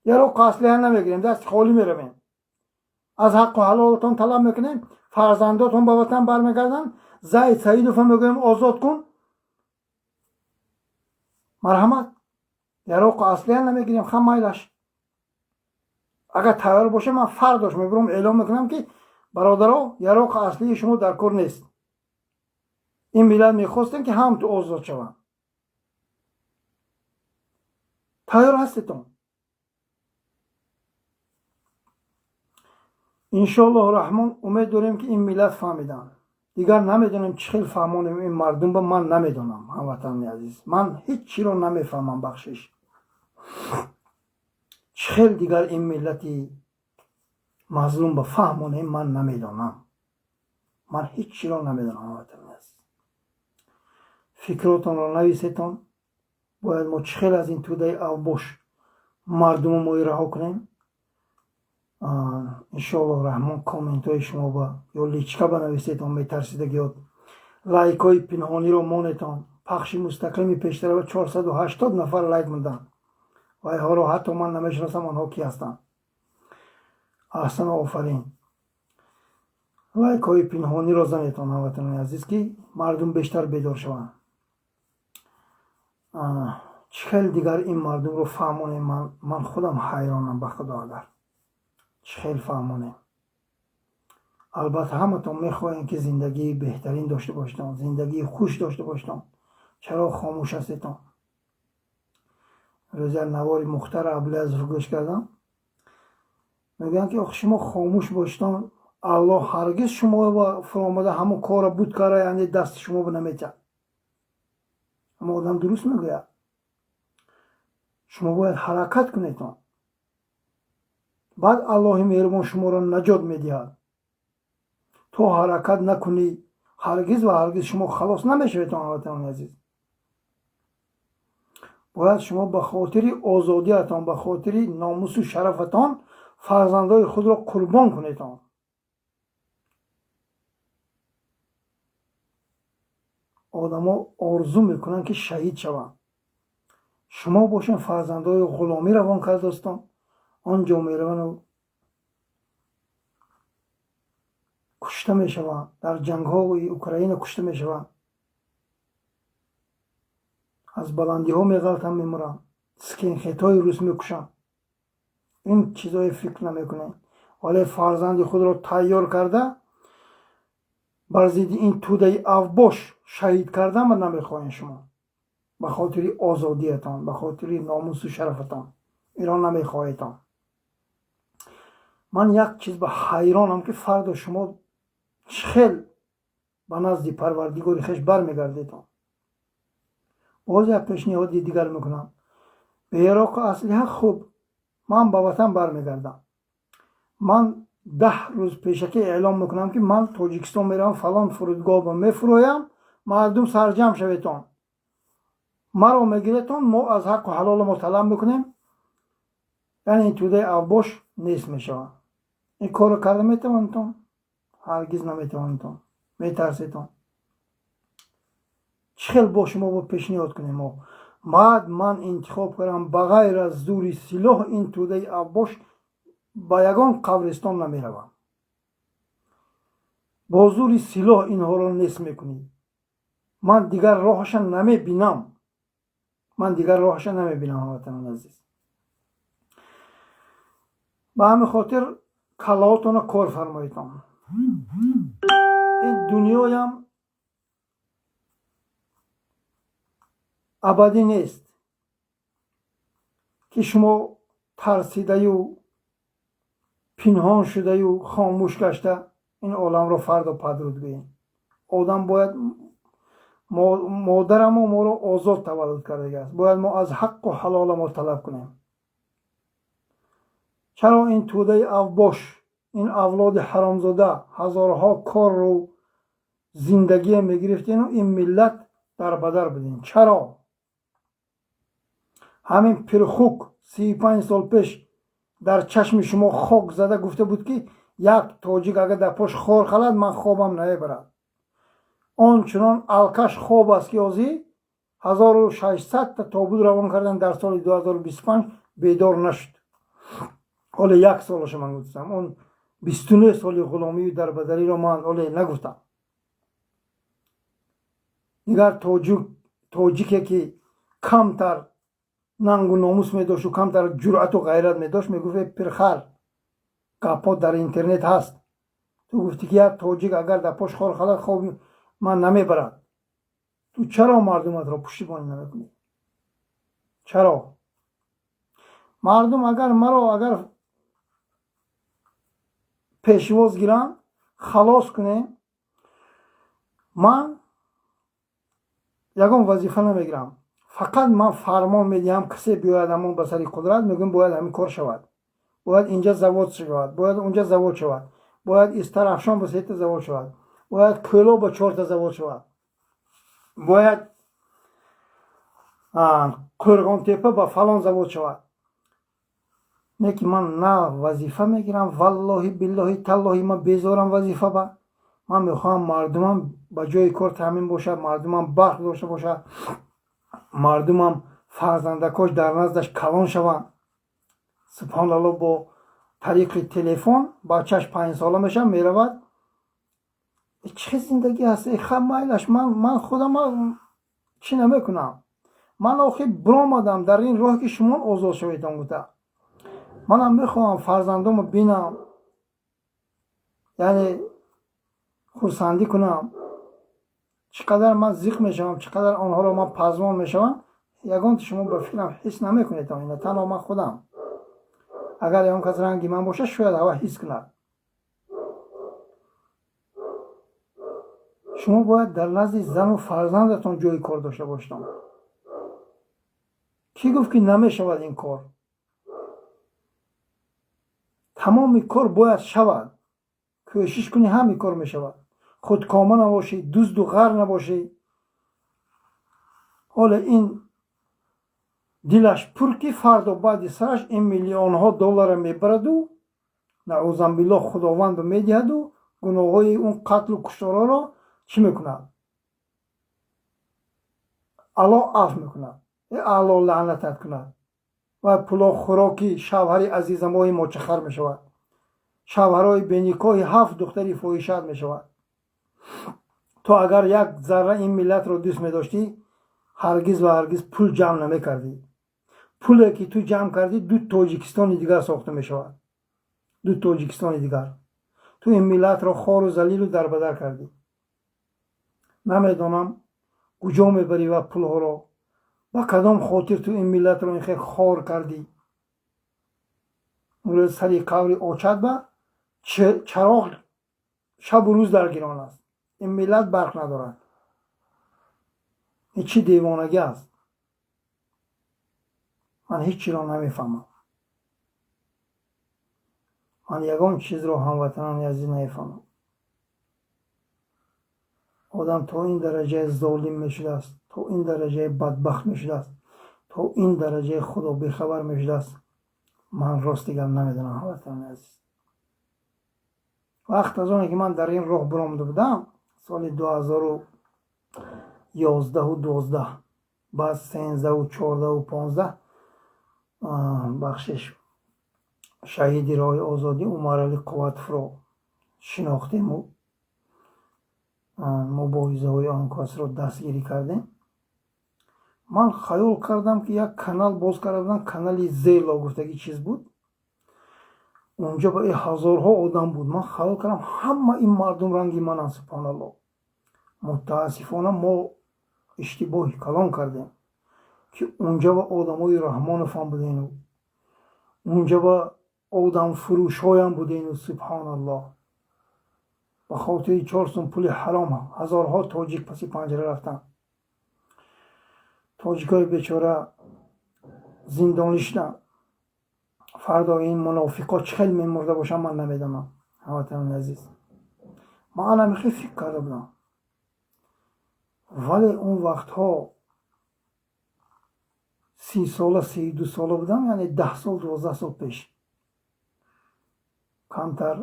Яроқу аслиҳа намегирем, дасти холӣ меравем, аз ҳаққу ҳалолатон талаб мекунем, фарзандотон ба ватан бармегарданд. Зайд Саидова мегӯем, озод кун. Марҳамат, яроқу аслиҳа намегирем, ха, майлаш. Агар тайёр боша, ман фардош мебурам, эълон мекунам, ки бародаро, яроқу аслии шумо дар кор нест. Ин миллат мехостем, ки ҳам ту озод шаванд. Тайёр ҳастетон? Иншоаллоҳу раҳмон, умед дорем, ки ин миллат фаҳмиданд. Дигар намедонем, чӣ хел фаҳмонем ин мардумба. Ман намедонам, ҳамватани азиз, ман ҳеҷ чиро намефаҳмам, бахшиш. Чӣ хел дигар ин миллати мазлумба фаҳмонем, ман намедонам. Ман ҳеҷ чиро намедонам, ҳамватани азиз. Фикротонро нависетон. Бояд мо чӣ хел аз ин тӯдаи авбош мардуму мои раҳо кунем? Иншоаллоҳ раҳмон, комментҳои шумо ба ё личка банависетон, метарсидагиёт, лайкҳои пинҳониро монетон. Пахши мустақими пештара 480 нафар лайк монданд. Вайҳоро ҳатто ман намешиносам, онҳо ки ҳастанд. Аҳсан, офарин. Лайкҳои пинҳониро занетон, ҳамватанони азиз, ки мардум бештар бедор шаванд. Чӣ хел дигар ин мардумро фаҳмонем? Ман худам ҳайронам, ба худо, агар чӣ хел фаҳмонем. Албатта, ҳаматон мехоҳем, ки зиндагии беҳтарин дошта бошедон, зиндагии хуш дошта бошедон. Чаро хомӯш ҳастетон? Рӯз як навори Мухтар Абулязов гӯш кардам. Мегӯянд, ки ох, шумо хомӯш бошедон, Аллоҳ ҳаргиз шумо фуромада ҳамон корро буд кара, яъне дасти шумо наметиҳад. Аммо одам дуруст мегӯяд. Шумо бояд ҳаракат кунедон, баъд Аллоҳи меҳрубон шуморо наҷот медиҳад. То ҳаракат накунӣ, ҳаргиз ва ҳаргиз шумо халос намешаведон. Ҳамватанони азиз, бояд шумо ба хотири озодиятон, ба хотири номусу шарафатон фарзандои худро қурбон кунедон. Одамо орзу мекунанд, ки шаҳид шаванд. Шумо бошед, фарзандои ғуломӣ равон кардастон, он ҷо меравану кушта мешаванд, дар ҷангҳои Украина кушта мешаванд, аз баландиҳо меғалтанд, мемуранд, скинхедҳои рус мекушанд. Ин чизое фикр намекунед, вале фарзанди худро тайёр карда, бар зидди ин тӯдаи авбош шаҳид кардан ма намехоҳем. Шумо ба хотири озодиятон, ба хотири номусу шарафатон инро намехоҳедон. Ман як чиз ба ҳайронам, ки фардо шумо чӣ хел ба назди Парвардигори хеш бармегардедон. Боз як пешниҳоди дигар мекунам: бе яроқу аслиҳа. Хуб, ман ба ватан бармегардам. Ман 10 рӯз пешакӣ эълон мекунам, ки ман Тоҷикистон меравам, фалон фурудгоҳ мефуроям, мардум сарҷамъ шаветон, маро мегиретон, мо аз ҳаққу ҳалоли мо талаб мекунем, яъне ин тӯдаи авбош нест мешавад. Ин корро карда метавонитон? Ҳаргиз наметавонитон, метарсетон. Чӣ хел бо шумо бо пешниҳод кунем мо? Баъд ман интихоб кардам: ба ғайр аз зури силоҳ ин тӯдаи авбош ба ягон қабристон намеравам. Бо зури силоҳ инҳоро нест мекунӣ. Ман дигар роҳаша намебинам, ман дигар роҳаша намебинам, ҳамватанони азиз. Ба ҳамин хотир каллаотонро кор фармоедон. Ин дунёям абадӣ нест, ки шумо тарсидаю, пинҳон шудаю, хомӯш гашта ин оламро фардо падруд гӯем. Одам бояд, модарамо моро озод таваллуд кардагиаст, бояд мо аз ҳаққу ҳалола мо талаб кунем. Чаро ин тӯдаи авбош, ин авлоди ҳаромзода ҳазорҳо корру зиндагие мегирифтену ин миллат дар бадар будем? Чаро ҳамин пирхук 35 сол пеш дар чашми шумо хок зада гуфта буд, ки як тоҷик агар дар пош хор халад, ман хобам намебарад? Он чунон алкаш хоб аст, ки ҳозир 1600-та тобут равон кардан дар соли 2025, бедор нашуд. Ҳоле як солаша ман гуфтам, он 29 соли ғуломию дарбадариро ман ҳоле нагуфтам. Дигар тоҷике, ки камтар нангу номус медошту камтар ҷуръату ғайрат медошт, мегуфт: «Э, пирхар, гапҳо дар интернет ҳаст. Ту гуфтӣ, ки як тоҷик агар дар пош хор халад, хоби ман намебарад. Ту чаро мардуматро пуштибонӣ намекунӣ? Чаро?» Мардум агар маро агар пешвоз гиранд, халос кунем, ман ягон вазифа намегирам, фақат ман фармон медиҳам. Касе биёяд ҳамон ба сари қудрат, мегӯям, бояд ҳамин кор шавад, бояд инҷа завод шавад, бояд унҷа завод шавад, бояд Истарафшон ба сета завод шавад, бояд Кӯлоб ба чорта завод шавад, бояд Қӯрғонтепа ба фалон завод шавад. Не ки ман на вазифа мегирам, валлоҳи, биллоҳи, таллоҳи, ман безорам вазифа. Ба ман мехоҳам мардумам ба ҷои кор таъмин бошад, мардумам барқ дошта бошад, мардумам фарзандакош дар наздаш калон шаванд. Субҳоналло, бо тариқи телефон бачаш 5 сола мешавад, меравад. Чӣ зиндагӣ ҳаст? Ха, майлаш, ман худам чӣ намекунам. Ман охир биромадам дар ин роҳ, ки шумо озод шаведон гуфта. Манам мехоҳам фарзандомо бинам, яъне хурсандӣ кунам. Чӣ қадар ман зиқ мешавам, чӣ қадар онҳоро ман пазмон мешавам, ягонти шумо ба фикрам ҳис намекунед. Ина танҳо ман худам. Агар ягон кас ранги ман бошад, шояд ҳава ҳис кунад. Шумо бояд дар назди зану фарзандатон ҷои кор дошта бошед. Кӣ гуфт, ки намешавад ин кор? Тамоми кор бояд шавад. Кӯшиш кунӣ, ҳамин кор мешавад. Худкома набошӣ, дузду ғар набошӣ. Ҳоло ин дилаш пур, ки фардо баъди сараш ин миллионҳо доллара мебараду, наъузанбиллоҳ, худованд медиҳаду гуноҳҳои он қатлу кушторҳоро чӣ мекунад? Аллоҳ афв мекунад. Э, Аллоҳ лаънатат кунад! Ва пуло хӯроки шавҳари азизамоҳи мочахар мешавад, шавҳарҳои беникоҳи ҳафт духтари фоҳишат мешавад. Ту агар як зарра ин миллатро дӯст медоштӣ, ҳаргиз ва ҳаргиз пул ҷамъ намекардӣ. Пуле, ки ту ҷамъ кардӣ, ду Тоҷикистони дигар сохта мешавад, ду Тоҷикистони дигар. Ту ин миллатро хору залилу дарбадар кардӣ. Намедонам, куҷо мебарӣ ва пулҳоро, ба кадом хотир ту ин миллатро ин хел хор кардӣ. Сари қабри очат ба чароғ шабу рӯз даргирон аст, ин миллат барқ надорад. Ин чӣ девонагӣ аст? Ман ҳеҷ чиро намефаҳмам. Ман ягон чизро, ҳамватанони азиз, намефаҳмам. Одам то ин дараҷаи золим мешудааст, то ин дараҷаи бадбахт мешудааст, то ин дараҷаи худо бехабар мешудааст, ман рости гап намедонам, ҳамватанони азиз. Вақт аз оне, ки ман дар ин роҳ биромада будам, соли 2011-у 12, баъд 13-у 14-у 15, бахшиш, шаҳиди роҳи озодӣ Умаралӣ Қувватовро шинохтему муборизаҳои он касро дастгирӣ кардем. Ман хаёл кардам, ки як канал боз карда будам, канали Зело гуфтагӣ чиз буд. Унҷо ба ҳазорҳо одам буд. Ман хаёл кардам, ҳама ин мардум ранги мананд. Субҳоналлоҳ, мутаассифона, мо иштибоҳи калон кардем, ки унҷа ба одамои Раҳмоновам будену унҷа ба одамфурӯшҳоям будену. Субҳоналлоҳ, ба хотири 4 сум пули ҳаром ҳазорҳо тоҷик паси панҷара рафтанд. Тоҷикҳои бечора зиндонӣ шуданд. Фардо ин мунофиқо чӣ хел мемурда бошанд, ман намедонам. Ҳамватанони азиз, ман анамихел фикр карда будам, вале он вақтҳо 30 сола, 32 сола будам, яъне 10 сол, 12 сол пеш. Камтар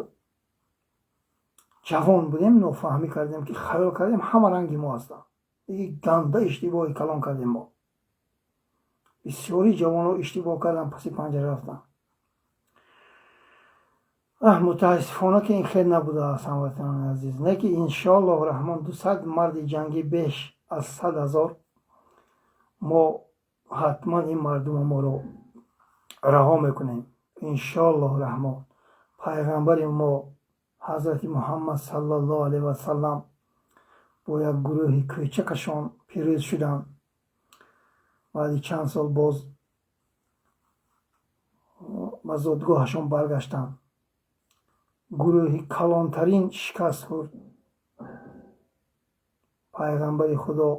ҷавон будем, нофаҳмӣ кардем, ки хаёл кардем, ҳама ранги мо ҳастанд. Ганда иштибоҳи калон кардем мо. Бисёри ҷавонҳо иштибоҳ карданд, паси панҷара рафтанд. Мутаассифона, ки ин хел набудааст, ҳамватанони азиз. Не ки, иншоаллоҳу раҳмон, 200 марди ҷангӣ беш Аз 100 000 мо ҳатман ин мардума моро раҳо мекунем, иншоаллоҳу раҳмон. Пайғамбари мо, Ҳазрати Муҳаммад саллаллоҳу алайҳи васаллам, бо як гурӯҳи кӯчакашон пирӯз шуданд. Баъди чанд сол боз ба зодгоҳашон баргаштанд. Гурӯҳи калонтарин шикаст хӯрд. Пайғамбари Худо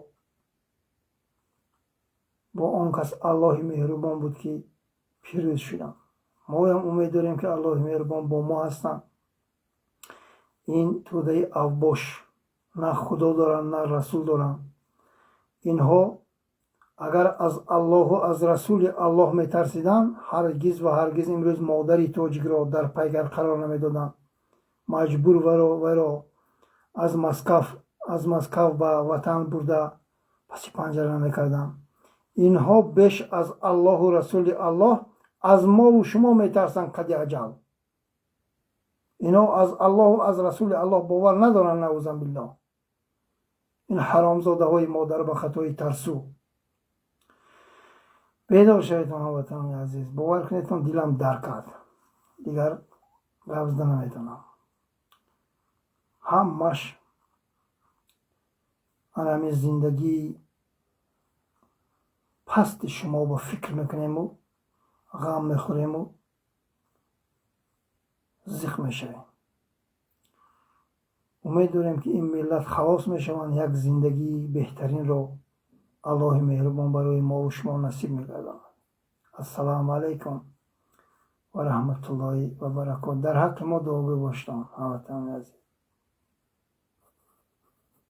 бо он кас Аллоҳи меҳрубон буд, ки пирӯз шуданд. Моям умед дорем, ки Аллоҳи меҳрубон бо мо ҳастанд. Ин тӯдаи авбош на Худо доранд, на Расул доранд. Инҳо агар аз Аллоҳу аз Расули Аллоҳ метарсиданд, ҳаргиз ва ҳаргиз имрӯз модари тоҷикро дар пайгар қарор намедоданд, маҷбур вайро аз Москав ба ватан бурда, паси панҷара намекарданд. Инҳо беш аз Аллоҳу Расули Аллоҳ аз мову шумо метарсанд. Қади аҷал, инҳо аз Аллоҳу аз Расули Аллоҳ бовар надоранд, наузан биллоҳ. Ин ҳаромзодаҳои модар ба хатои тарсу. Бедор шаведон, ҳамватанони азиз. Бовар кунедтон, дилам дар кард, дигар гап зада наметавонам. Ҳамаш анами зиндагии пасти шумо ба фикр мекунему, ғам мехӯрему, зиқ мешавем. Умед дорем, ки ин миллат халос мешаванд, як зиндагии беҳтаринро Аллоҳи меҳрубон барои мову шумо насиб мегардонад. Ассалому алайкум ва раҳматуллоҳи ва баракот. Дар ҳаққи мо дуогӯй бошедон, ҳамватанони азиз.